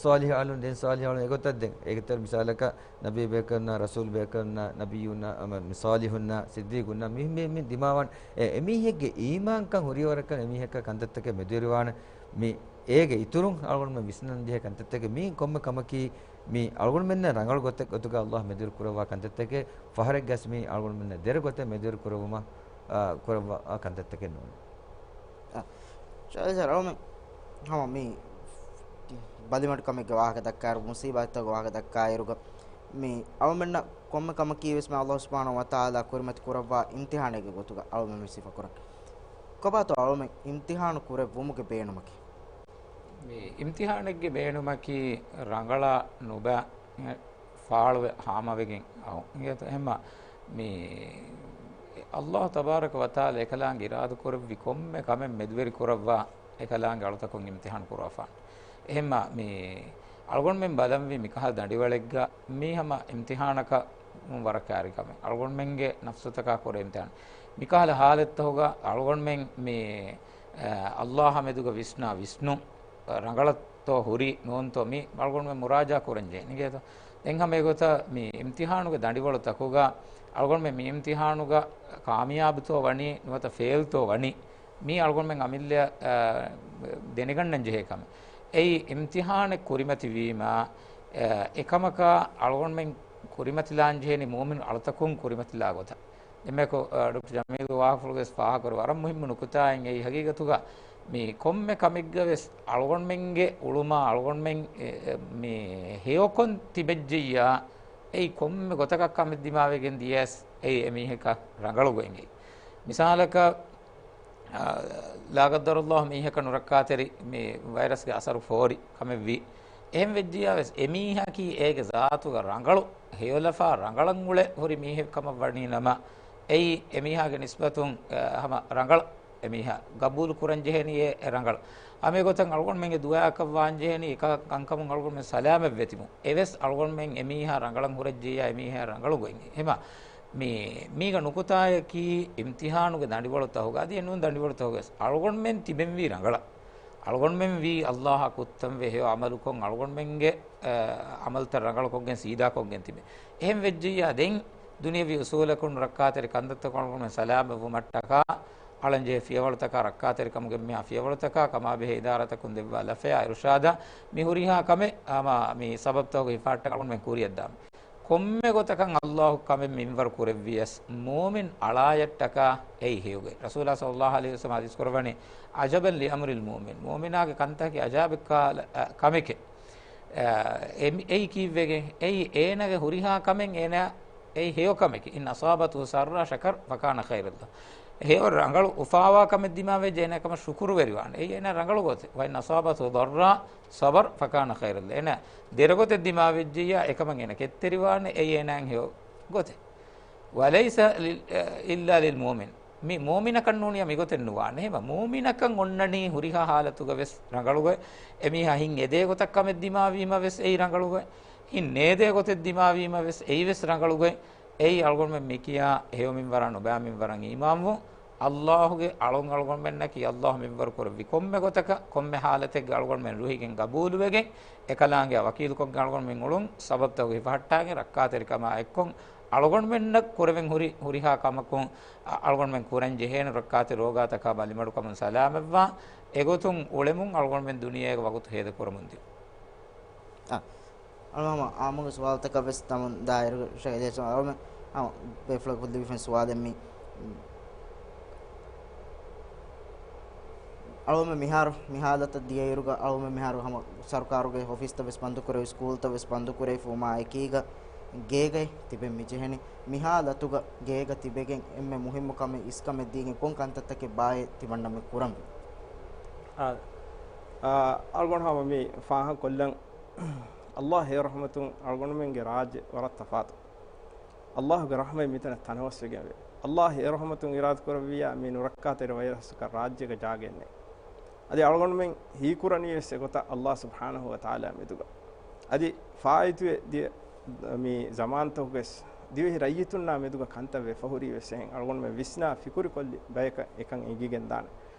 ޞާލިޙު އަހުލުން، ދެން ޞާލިޙު އަހުލުން އެގޮތަށް ދެން އޭގެ ތެރެ މިސާލަކަށް ނަބީ ބޭކަލުންނާ ރަސޫލް ބޭކަލުންނާ ނަބިއްޔުންނާ އަމަ މި ޞާލިޙުންނާ ސިއްދީޤުންނާ މި، މި، މި ދިމާވާން އެ، އެމީހެއްގެ އީމާންކަން ހުރިވަރަކަށް އެމީހަކަށް ކަންތައްތަކެއް މެދުވެރިވާނެ. މި އޭގެ އިތުރުން އަޅުގަނޑުމެން ވިސްނަން ޖެހޭ ކަންތައްތަކެއް މީ ކޮންމެ ކަމަކީ މީ އަޅުގަނޑުމެންނަށް ރަނގަޅު ގޮތެއް ގޮތުގަ ﷲ މެދުވެރި ކުރައްވާ ކަންތައްތަކެއް. ފަހަރެއްގަސް މީ އަޅުގަނޑުމެންނަށް ދެރަ ގޮތެއް މެދުވެރި ކުރެއްވުމަށް، އާ، ކުރައްވާ ކަންތައްތަކެއް ނޫން. އާ، ޝައިލް ސަރ، އަޅުމެން ހަމަ މި ބަލިމަޑުކަމެއްގެ ވާހަކަ ދައްކާއިރު، މުސީބާތްތަކުގެ ވާހަކަ ދައްކާއިރުގަ، މި އަޅުމެންނަށް ކޮންމެ ކަމަކީ ވެސް މި ﷲ ސުބްޙާނަހޫ ވަތަޢާލާ ކުރިމަތި ކުރައްވާ އިމްތިޙާނެއްގެ ގޮތުގަ އަޅުމެން މި ސިފަކުރަން. ކޮބާތޯ އަޅުމެން އިމްތިޙާނު ކުރެއްވުމުގެ ބޭނުމަކީ؟ މި އިމްތިޙާނެއްގެ ބޭނުމަކީ ރަނގަޅަށް ނުބައި ފާޅުވެ ހާމަވެގެން އައު. އިނގޭތޯ؟ އެހެންމަ މި ﷲ ތަބާރަކަ ވަތަޢާލާ އެކަލާނގެ އިރާދަކުރެއްވި ކޮންމެ ކަމެއް މެދުވެރި ކުރައްވާ އެކަލާނގެ އަޅުތަކުން އިމްތިޙާނު ކުރައްވާފާނެ. އެހެންމަ މި އަޅުގަނޑުމެން ބަލަންވީ މިކަހަލަ ދަނޑިވަޅެއްގަ މީ ހަމަ އިމްތިޙާނަކަށް ވަރަށް ކައިރި ކަމެއް. އަޅުގަނޑުމެންގެ ނަފްސުތަކާ ކުރެ އިމްތިޙާނު. މިކަހަލަ ޙާލަތްތަކުގަ އަޅުގަނޑުމެން މި، އަ، ﷲ މެދުގަ ވިސްނާ ވިސްނުން ރަނގަޅަށްތޯ ހުރީ ނޫންތޯ މި އަޅުގަނޑުމެން މުރާޖާ ކުރަން ޖެހޭ. އިނގޭތޯ؟ ދެން ހަމަ އެގޮތަށް މި އިމްތިޙާނުގެ ދަނޑިވަޅުތަކުގަ އަޅުގަނޑުމެން މި އިމްތިޙާނުގަ ކާމިޔާބުތޯ ވަނީ ނުވަތަ ފެއިލްތޯ ވަނީ މީ އަޅުގަނޑުމެން އަމިއްލަ، އަ، ދެނެގަންނަން ޖެހޭ ކަމެއް. އެއީ އިމްތިޙާނެއް ކުރިމަތިވީމާ، އަ، އެކަމަކާ އަޅުގަނޑުމެން ކުރިމަތިލާން ޖެހެނީ މުއުމިނު އަޅުތަކުން ކުރިމަތިލާ ގޮތަށް. ދެންމެކު، އަ، ޑޮކްޓަރ ޖަމީލްގެ ވާހަކަފުޅުގަވެސް ފާހަގަކުރި ވަރަށް މުހިއްމު ނުކުތާއެއް. އެއީ ހަގީގަތުގަ މި ކޮންމެ ކަމެއްގަވެސް އަޅުގަނޑުމެންގެ އުޅުމާ އަޅުގަނޑުމެން، އެ، އެ، މި ހެޔޮކޮން ތިބެއްޖެއްޔާ، އެއީ ކޮންމެ ގޮތަކަށް ކަމެއް ދިމާވެގެން ދިޔަސް އެއީ އެމީހަކަށް ރަނގަޅުގޮތް. އެއީ މިސާލަކަށް، އާ، ލާގައްދަރައްލާހު މީހަކަށް ނުރައްކާތެރި މި ވައިރަސްގެ އަސަރު ފޯރި ކަމެއްވީ. އެހެން ވެއްޖިއްޔާވެސް އެމީހަކީ އޭގެ ޒާތުގަ ރަނގަޅު ހެޔޮލަފާ ރަނގަޅަށް އުޅެ ހުރި މީހެއް ކަމަށް ވަނީ ނަމަ، އެއީ އެމީހާގެ ނިސްބަތުން، އަ، ހަމަ ރަނގަޅަށް އެމީހާ ގަބޫލު ކުރަން ޖެހެނީ އެ، އެ ރަނގަޅަށް. ހަމަ އެގޮތަށް އަޅުގަނޑުމެންގެ ދުޢާއަކަށް ވާން ޖެހެނީ އެކަހަލަ ކަންކަމުން އަޅުގަނޑުމެން ސަލާމަތްވެތިމު. އެވެސް އަޅުގަނޑުމެން އެމީހާ ރަނގަޅަށް ހުރެއްޖެއްޔާ އެމީހާ ރަނގަޅު ގޮތް. އެހެމަ މީ، މީގަ ނުކުތާއަކީ އިމްތިޙާނުގެ ދަނޑިވަޅުތަކުގަ އަދި އެނޫން ދަނޑިވަޅުތަކުގަވެސް އަޅުގަނޑުމެން ތިބެންވީ ރަނގަޅަށް. އަޅުގަނޑުމެން ވީ ﷲ އާ ކުއްތަންވެ ހެޔޮ ޢަމަލުކޮށް، އަޅުގަނޑުމެންގެ، އަ، ޢަމަލުތައް ރަނގަޅުކޮށްގެން ސީދާކޮށްގެން ތިބެ. އެހެން ވެއްޖިއްޔާ ދެން ދުނިޔަވީ އުޞޫލަކުން ރައްކާތެރި ކަންތައްތަކުން އަޅުގަނޑުމެން ސަލާމަތްވުމަށްޓަކާ އަޅަންޖެހޭ ފިޔަވަޅުތަކާ ރައްކާތެރިކަމުގެ އެންމެހާ ފިޔަވަޅުތަކާ ކަމާބެހޭ އިދާރާތަކުން ދެއްވާ ލަފަޔާ އިރުޝާދާ މި ހުރިހާ ކަމެއް ހަމަ މި ސަބަބުތަކުގެ ހިފަހައްޓަން އަޅުގަނޑުމެން ކުރިއަށްދާން. ކޮންމެ ގޮތަކަށް ﷲ ކަމެއް މިންވަރު ކުރެއްވިޔަސް މުއުމިން އަޅާޔަށްޓަކާ އެއީ ހެޔޮގޮތް. ރަސޫލާ ޞައްލަﷲު ޢަލައިހި ވަސައްލަމަ ޙަދީޘް ކުރައްވަނީ، "عجبا لأمر المؤمن." މުއުމިނާގެ ކަންތަކަކީ ޢަޖާބެއް ކަ-، ކަމެކޭ. އެ، އެ، އެއީ ކީއްވެގެން؟ އެއީ އޭނާގެ ހުރިހާ ކަމެއް އޭނާ އެއީ ހެޔޮ ކަމެކޭ. "إن أصابته سراء شكر فكان خيرا له." ހެޔޮ ރަނގަޅު އުފާވާ ކަމެއް ދިމާވެއްޖެ އޭނާ ކަމަށް ޝުކުރުވެރިވާނެ. އެއީ އޭނާ ރަނގަޅު ގޮތެއް. "وإن أصابته ضراء صبر فكان خيرا له." އޭނާ ދެރަގޮތެއް ދިމާވެއްޖެއްޔާ އެކަމަށް އޭނާ ކެތްތެރިވާނެ. އެއީ އޭނާއަށް ހެޔޮ ގޮތެއް. "وليس لل-، إلا للمؤمن." މި މުއުމިނަކަށް ނޫނިޔާ މިގޮތެއް ނުވާނެ. އެހެމަ މުއުމިނަކަށް އޮންނަނީ ހުރިހާ ހާލަތުގަ ވެސް ރަނގަޅުގޮތް. އެމީހާ ހިތް އެދޭ ގޮތަށް ކަމެއް ދިމާވީމަ ވެސް އެއީ ރަނގަޅުގޮތް. ހިތް ނޭދޭ ގޮތެއް ދިމާވީމަ ވެސް އެއީ ވެސް ރަނގަޅުގޮތް. އެއީ އަޅުގަނޑުމެން މިކިޔާ ހެޔޮ މިންވަރާ ނުބައި މިންވަރަށް އީމާންވުން. ﷲ ގެ އަޅުން އަޅުގަނޑުމެންނަކީ ﷲ މިންވަރު ކުރެއްވި ކޮންމެ ގޮތަކަށް، ކޮންމެ ހާލަތެއްގަ އަޅުގަނޑުމެން ރުހިގެން ގަބޫލުވެގެން، އެކަލާނގެއާ ވަކީލުކޮށްގެން އަޅުގަނޑުމެން އުޅުން، ސަބަބުތަކުގެ ހިފަހައްޓާގެން ރައްކާތެރިކަމާ އެއްކޮށް، އަޅުގަނޑުމެންނަށް ކުރެވެން ހުރި ހުރިހާ ކަމަކުން އަ-، އަޅުގަނޑުމެން ކުރަން ޖެހޭނެ ރައްކާތެރި ރޯގާތަކާ ބަލިމަޑުކަމުން ސަލާމަތްވާ، އެގޮތުން އުޅެމުން އަޅުގަނޑުމެން ދުނިޔޭގެ ވަގުތު ހޭދަކުރަމުން ދިޔުން. އަ، އަޅުގަނޑު އާއްމުގެ ސުވާލުތަކަށް ވެސް ދަމުން ދާއިރު ޝައިލޭސް އަޅުގަނޑު ބޭފުޅަކު ލިބިފެން ސުވާލެއް މީ. އަޅުގަނޑުމެން މިހާރު މި ހާލަތަށް ދިޔައިރުގަ، އަޅުގަނޑުމެން މިހާރު ހަމަ ސަރުކާރުގެ އޮފީސްތައް ވެސް ބަންދުކުރެވި، ސްކޫލްތައް ވެސް ބަންދުކުރެވިފުމާ އެކީގަ ގޭގައި ތިބެން މިޖެހެނީ. މި ހާލަތުގަ ގޭގަ ތިބެގެން އެންމެ މުހިއްމު ކަމެއް އިސްކަމެއް ދީގެން ކޮން ކަންތައްތަކެއް ބާއޭ ތިމަންނަމެން ކުރަންވީ؟ އާ، އާ، އަޅުގަނޑު ހަމަ މި ފާހަގަކޮށްލަން، އައްލާހް އެ ރަޙްމަތުން އަޅުގަނޑުމެންގެ ރާއްޖެ ވަރަށް ތަފާތު. އައްލާހުގެ ރަޙްމަތް މިތަނަށް ތަނަވަސްވެގެންވޭ. އައްލާހް އެ ރަޙްމަތުން އިރާދަކުރެއްވިއްޔާ، މި ނުރައްކާތެރި ވައިރަސްއަކަށް ރާއްޖޭގަ ޖާގައެއް ނެތް. އަދި އަޅުގަނޑުމެން ހީކުރަނީވެސް އެގޮތަށް އައްލާހް ސުބްޙާނަހު ވަތަޢާލާ މެދުގަ. އަދި ފާއިތުވެ ދިޔަ މި ޒަމާންތަކުގަވެސް ދިވެހި ރައްޔިތުންނާ މެދުގަ ކަންތައް ވެފަހުރީވެސް އެހެން އަޅުގަނޑުމެން ވިސްނާ ފިކުރިކޮށްލި ބަޔަކަށް އެކަން އެނގިގެންދާނެ.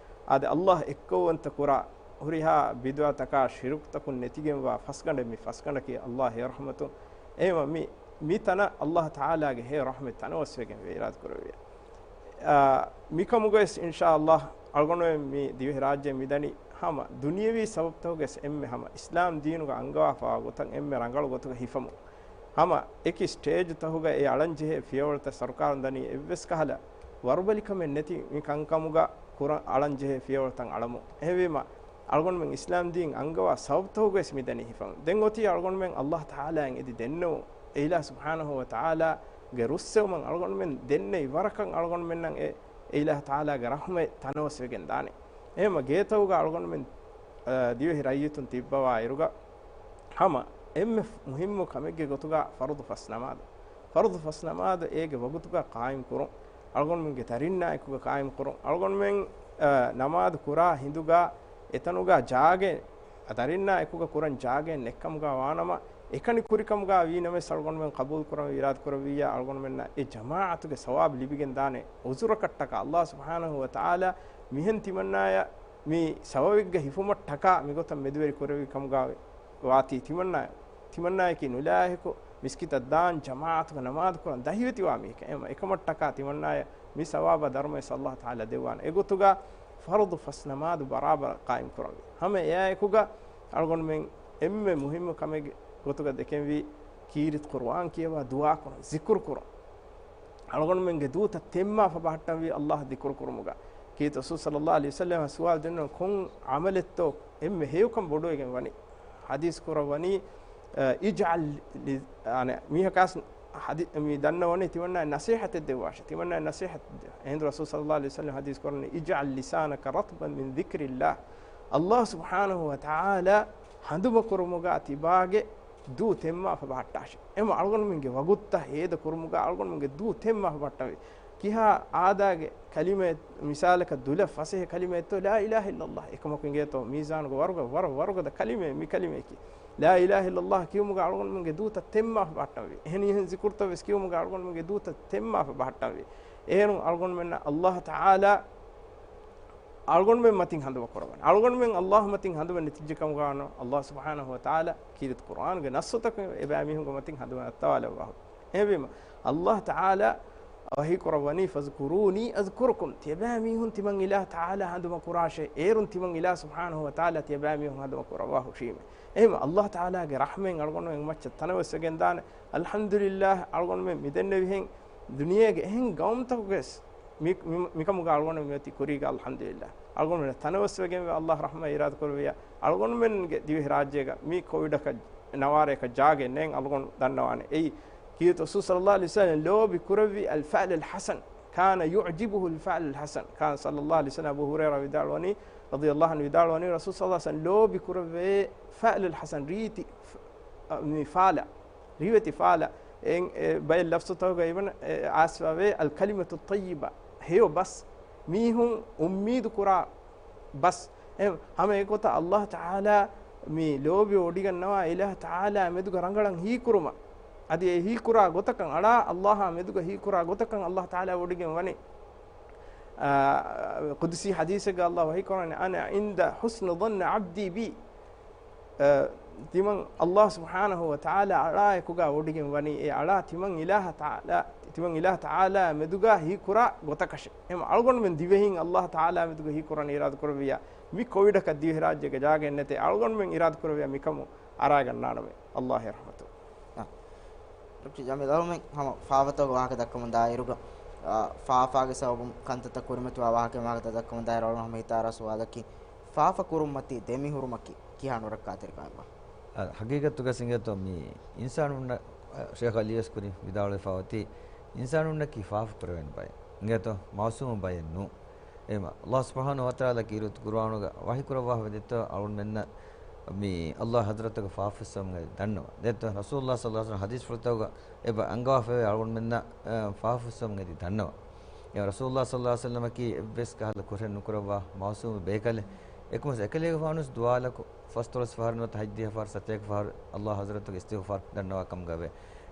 އާދެ، އައްލާހް އެއްކައުވަންތަ ކުރާ ހުރިހާ ބިދުޢަތަކާ ޝިރުކުތަކުން ނެތިގެންވާ ފަސްގަނޑެއް މި ފަސްގަނޑަކީ އައްލާހް އެ ރަޙްމަތުން. އެހެންވީމަ މި މި ތަނަށް އައްލާހު ތަޢާލާގެ ހެޔޮ ރަޙްމަތް ތަނަވަސްވެގެން ވެ އިރާދަކުރެއްވިއްޔާ. އާ، މިކަމުގަވެސް އިންޝާ އައްލާހް އަޅުގަނޑުމެން މި ދިވެހިރާއްޖެ މިދަނީ ހަމަ ދުނިޔަވީ ސަބަބުތަކުގަވެސް އެންމެ ހަމަ އިސްލާމް ދީނުގަ އަންގަވާފަވާ ގޮތަށް އެންމެ ރަނގަޅު ގޮތުގަ ހިފަމުން. ހަމަ އެކި ސްޓޭޖުތަކުގަ އެ އަޅަންޖެހޭ ފިޔަވަޅުތައް ސަރުކާރުން ދަނީ އެއްވެސް ކަހަލަ ވަރުބަލިކަމެއް ނެތި މި ކަންކަމުގަ ކުރަން އަޅަންޖެހޭ ފިޔަވަޅުތައް އަޅަމުން. އެހެންވީމަ، އަޅުގަނޑުމެން އިސްލާމް ދީން އަންގަވާ ސަބަބުތަކުގަވެސް މިދަނީ ހިފަމުން. ދެން އޮތީ އަޅުގަނޑުމެން އައްލާހު ތަޢާލާއަށް އެދި ދެންނެވުން. އެ އިލާހު ސުބްޙާނަހު ވަތަޢާލާގެ ރުއްސެވުމަށް އަޅުގަނޑުމެން ދެންނެވި ވަރަކަށް އަޅުގަނޑުމެންނަށް އެ، އެ އިލާހު ތަޢާލާގެ ރަޙްމަތް ތަނަވަސްވެގެން ދާނެ. އެހެންވީމަ ގޭތަކުގަ އަޅުގަނޑުމެން، އަ، ދިވެހި ރައްޔިތުން ތިއްބަވާ އިރުގަ ހަމަ އެންމެ މުހިއްމު ކަމެއްގެ ގޮތުގަ ފަރުޟު ފަސް ނަމާދު، ފަރުޟު ފަސް ނަމާދު އޭގެ ވަގުތުގަ ޤާއިމް ކުރުން. އަޅުގަނޑުމެންގެ ދަރިންނާއެކުގަ ޤާއިމް ކުރުން. އަޅުގަނޑުމެން، އަ، ނަމާދު ކުރާ ހިނދުގަ އެތަނުގަ ޖާގައެއް، ދަރިންނާ އެކުގަ ކުރަން ޖާގައެއް ނެތްކަމުގަ ވާނަމަ، އެކަނި ކުރިކަމުގަ ވީނަމަވެސް އަޅުގަނޑުމެން ޤަބޫލު ކުރަން އިރާދަކުރެއްވިއްޔާ، އަޅުގަނޑުމެންނަށް އެ ޖަމާޢަތުގެ ސަވާބު ލިބިގެން ދާނެ. ޢުޛުރަކަށްޓަކާ އައްލާހު ސުބްޙާނަހު ވަތަޢާލާ މިހެން ތިމަންނާޔަށް މި ސަބަބެއްގަ ހިފުމަށްޓަކާ މިގޮތަށް މެދުވެރި ކުރެއްވި ކަމުގަ ވާތީ ތިމަންނާ، ތިމަންނާޔަކީ ނުލާހިކު މިސްކިތަށް ދާން ޖަމާޢަތުގަ ނަމާދު ކުރަން ދަހިވެތިވާ މީހެކޭ. އެކަމަށްޓަކާ ތިމަންނާޔަށް މި ސަވާބާ ދަރުމަވެސް އައްލާހު ތަޢާލާ ދެއްވާނެ. އެގޮތުގަ ފަރުޟު ފަސް ނަމާދު ބަރާބަރަށް ޤާއިމް ކުރަންވީ. ހަމަ އެއާއެކުގަ އަޅުގަނޑުމެން އެންމެ މުހިއްމު ކަމެއްގެ ގޮތުގަ ދެކެންވީ ކީރިތި ޤުރުއާން ކިޔަވާ ދުޢާ ކުރުން، ޒިކުރު ކުރުން. އަޅުގަނޑުމެންގެ ދޫތައް ތެންމާފަ ބަހައްޓަންވީ އައްލާހު ދިކުރު ކުރުމުގަ. ކީރިތި ރަސޫލު ޞައްލައްލާހު ޢަލައިހި ވަސައްލަމަ ސުވާލު ދެންނެވުނު ކޮން ޢަމަލެއްތޯ އެންމެ ހެޔޮކަން ބޮޑުވެގެން ވަނީ؟ ޙަދީޘް ކުރައްވަނީ، އަ، އިޖްޢަލް ލި-، އަނެ، މީހަކަސް ޙަދީ-، މި ދަންނަވަނީ ތިމަންނާ ނަޞޭޙަތެއް ދެއްވާށޭ. ތިމަންނާ ނަޞޭޙަތެއް ދޭ. އެހިނދު ރަސޫލު ޞައްލައްލާހު ޢަލައިހި ވަސައްލަމަ ޙަދީޘް ކުރަނީ، "اجعل لسانك رطبا من ذكر الله." އައްލާހު ސުބްޙާނަހު ވަތަޢާލާ ހަނދުމަކުރުމުގަ ތިބާގެ ދޫ ތެންމާފަ ބަހައްޓާށޭ. އެމަ އަޅުގަނޑުމެންގެ ވަގުތުތައް ހޭދަ ކުރުމުގަ އަޅުގަނޑުމެންގެ ދޫ ތެންމާފަ ބަހައްޓަންވީ. ކިހާ އާދައިގެ ކަލިމައެއް، މިސާލަކަށް ދުލަށް ފަސޭހަ ކަލިމައެއްތޯ، لا إله إلا الله. އެކަމަކު އިނގޭތޯ، މީޒާނުގަ ވަރުގަ، ވަރަށް ވަރުގަދަ ކަލިމައެއް މި ކަލިމަޔަކީ. لا إله إلا الله ކިޔުމުގަ އަޅުގަނޑުމެންގެ ދޫތައް ތެންމާފަ ބަހައްޓަންވީ. އެހެނިހެން ޒިކުރުތައް ވެސް ކިޔުމުގަ އަޅުގަނޑުމެންގެ ދޫތައް ތެންމާފަ ބަހައްޓަންވީ. އޭރުން އަޅުގަނޑުމެންނަށް އައްލާހު ތަޢާލާ އަޅުގަނޑުމެން މަތިން ހަނދުމަ ކުރައްވަން. އަޅުގަނޑުމެން އައްލާހު މަތިން ހަނދުމަ ނެތިއްޖެކަމުގަ ވާނަމަ، އައްލާހު ސުބްޙާނަހު ވަތަޢާލާ ކީރިތި ޤުރުއާނުގެ ނައްޞުތަކުން އެބައިމީހުންގެ މަތިން ހަނދުމަ ނައްތަވާލައްވާފަ. އެހެންވީމަ، އައްލާހު ތަޢާލާ ވަޙީ ކުރައްވަނީ، "فاذكروني أذكركم." ތިޔަބައިމީހުން ތިމަން އިލާހު ތަޢާލާ ހަނދުމަ ކުރާށޭ. އޭރުން ތިމަން އިލާހު ސުބްޙާނަހު ވަތަޢާލާ ތިޔަބައިމީހުން ހަނދުމަ ކުރައްވާ ހުށީމޭ. އެހެންވީމަ، އައްލާހު ތަޢާލާގެ ރަޙްމަތް އަޅުގަނޑުމެން މައްޗަށް ތަނަވަސްވެގެންދާނެ. އަލްޙަމްދުލިއްލާހް، އަޅުގަނޑުމެން މިދެންނެވިހެން ދުނިޔޭގެ އެހެން ގައުމުތަކުގަވެސް މި، މި، މިކަމުގަ އަޅުގަނޑު މިއޮތީ ކުރީގަ، އަލްޙަމްދުލިއްލާހް. އަޅުގަނޑުމެން ތަނަވަސްވެގެންވެ އައްލާހު ރަޙްމަތް އިރާދަ ކުރެއްވިއްޔާ، އަޅުގަނޑުމެންގެ ދިވެހިރާއްޖޭގަ މި ކޮވިޑަކަށް ނަވާރަޔަކަށް ޖާގައެއް ނޭނގެ އަޅުގަނޑު ދަންނަވާނެ. އެއީ ކީރިތި ރަސޫލު ޞައްލައްލާހު ޢަލައިހި ވަސައްލަމަ ލޯބި ކުރެއްވި الفعل الحسن، كان يعجبه الفعل الحسن. كان صلى الله عليه وسلم، އަބޫ ހުރައިރާ ވިދާޅުވަނީ، ރަޟިޔައްލާހު ޢަންހު ވިދާޅުވަނީ، ރަސޫލު ޞައްލައްލާހު ޢަލައިހި ވަސައްލަމަ ލޯބި ކުރެއްވޭ الفعل الحسن، ރީތި ފ-، މި ފާލަ، ރިވެތި ފާލަ، އެ، އެ، ބައެއް ލަފްޒުތަކުގަ އިވަން، އެ، އާސްވާވޭ، الكلمة الطيبة، ހެޔޮ ބަސް، މީހުން އުއްމީދު ކުރާ ބަސް. އެ، ހަމަ އެގޮތަށް އައްލާހު ތަޢާލާ މި ލޯބި ވޮޑިގަންނަވާ އިލާހު ތަޢާލާ މެދުގަ ރަނގަޅަށް ހީކުރުމަށް، އަދި އެ ހީކުރާ ގޮތަކަށް އަޅާ އައްލާހާ މެދުގަ ހީކުރާ ގޮތަކަށް އައްލާހު ތަޢާލާ ވޮޑިގެން ވަނީ. އާ، ޤުދުސީ ޙަދީޘެއްގަ އައްލާހު ވަޙީ ކުރަނީ، "أنا عند حسن ظن عبدي بي." އަ، ތިމަން އައްލާހު ސުބްޙާނަހު ވަ ތަޢާލާ އަޅާއެކުގަ ވޮޑިގެން ވަނީ، އެ އަޅާ ތިމަން އިލާހަ ތަޢާލާ، ތިމަން އިލާހަ ތަޢާލާ މެދުގަ ހީކުރާ ގޮތަކަށެ. އެމަ އަޅުގަނޑުމެން ދިވެހިން އައްލާހު ތަޢާލާ މެދުގަ ހީކުރަން އިރާދަ ކުރެއްވިއްޔާ، މި ކޮވިޑަކަށް ދިވެހިރާއްޖޭގަ ޖާގައެއް ނެތޭ. އަޅުގަނޑުމެން އިރާދަ ކުރެއްވިއްޔާ މިކަމު އަރާގަންނާނަމޭ. އައްލާހު ރަޙްމަތު. އާ. ޖަމީލް އަޅުމެން ހަމަ ފާފަތަކުގެ ވާހަކަ ދައްކަމުން ދާއިރުގަ، އާ، ފާފާގެ ސަބަބުން ކަންތައްތައް ކުރިމަތިވާ ވާހަކަ ވާހަކަ ދައްކަމުން ދާއިރު އަޅުމެން ހަމަ ހިތާރާ ސުވާލަކީ، ފާފަ ކުރުންމަތީ ދެމިހުރުމަކީ ކިހާ ނުރައްކާތެރިކަމެއްބާ؟ އަ، ހަގީގަތުގަސް އިނގޭތޯ މި އިންސާނުންނަށް، އަ، ޝޭޚް ޢަލީވެސް ކުރިން ވިދާޅުވެފަ އޮތީ، އިންސާނުންނަކީ ފާފަ ކުރެވޭނެ ބައެއް. އިނގޭތޯ މައުޞޫމު ބައެއް ނޫން. އެހެމަ، ﷲ ސުބްޙާނަހޫ ވަތަޢާލާ ކީރިތި ޤުރުއާނުގަ ވަޙީ ކުރައްވާފަ ދެއްތޯ އަޅުންމެންނަށް މި ﷲ ޙަޟްރަތުގަ ފާފަ އޮއްސަވަމުން އެދި ދަންނަވާ. ދެއްތޯ ރަސޫލުﷲ ޞައްލަﷲ ޢަލައިހި ވަސައްލަމަ ޙަދީޘް ފުޅުތަކުގަ އެބަ އަންގަވާފައިވޭ އަޅުންމެންނަށް، އަ، ފާފަ އޮއްސަވަމުން އެދި ދަންނަވާ. އެ ރަސޫލުﷲ ޞައްލަﷲ ޢަލައިހި ވަސައްލަމަކީ އެއްވެސް ކަހަލަ ކުށެއް ނުކުރައްވާ މައުޞޫމު ބޭކަލެއް. އެކަމަސް އެކަލޭގެފާނުސް ދުވާލަކު ފަސްދޮޅަސް ފަހަރު ނުވަތަ ޙައްޖު ދިހަ ފަހަރު ސަތޭކަ ފަހަރު ﷲ ޙަޟްރަތުގަ އިސްތިޣްފާރު ދަންނަވާ ކަމުގަވޭ.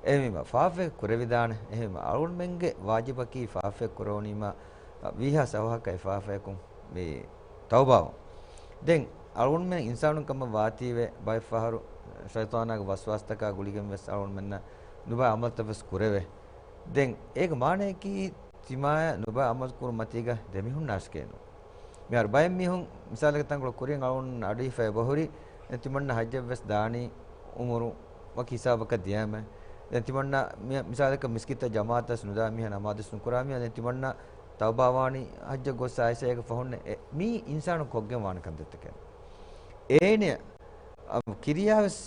އެހެންވީމަ ފާފައެއް ކުރެވިދާނެ. އެހެންވީމަ އަޅުންމެންގެ ވާޖިބަކީ ފާފައެއް ކުރެވުނީމާ ވީހާ ސަވަހަކަށް އެ ފާފައަކުން މި ތައުބާވުން. ދެން އަޅުންމެން އިންސާނުން ކަމަށް ވާތީވެ ބައެއްފަހަރު ޝައިޠާނާގެ ވަސްވާސްތަކާ ގުޅިގެން ވެސް އަޅުންމެންނަށް ނުބައި އަމަލުތައް ވެސް ކުރެވޭ. ދެން އޭގެ މާނަޔަކީ ތިމާޔަށް ނުބައި އަމަލު ކުރުން މަތީގަ ދެމިހުންނާށޭ ނޫން. މިހާރު ބައެއް މީހުން މިސާލަކަށް ތަންކޮޅެއް ކުރިން އަޅުން އަޑުއިވިފަ އެބަހުރި، ދެން ތިމަންނަ ޙައްޖަށް ވެސް ދާނީ އުމުރު ވަކި ހިސާބަކަށް ދިޔައިމެ. ދެން ތިމަންނަ މި-، މިސާލަކަށް މިސްކިތަށް ޖަމާޢަތަށް ނުދާ މީހާ، ނަމާދުވެސް ނުކުރާ މީހާ، ދެން ތިމަންނަ ތައުބާވާނީ ޙައްޖަށް ގޮސް އައިސް އޭގެ ފަހުންނޭ. އެ، މީ އިންސާނު ކޮށްގެން ވާނެ ކަންތައްތަކެއް. އޭނެ އަ، ކިރިޔާވެސް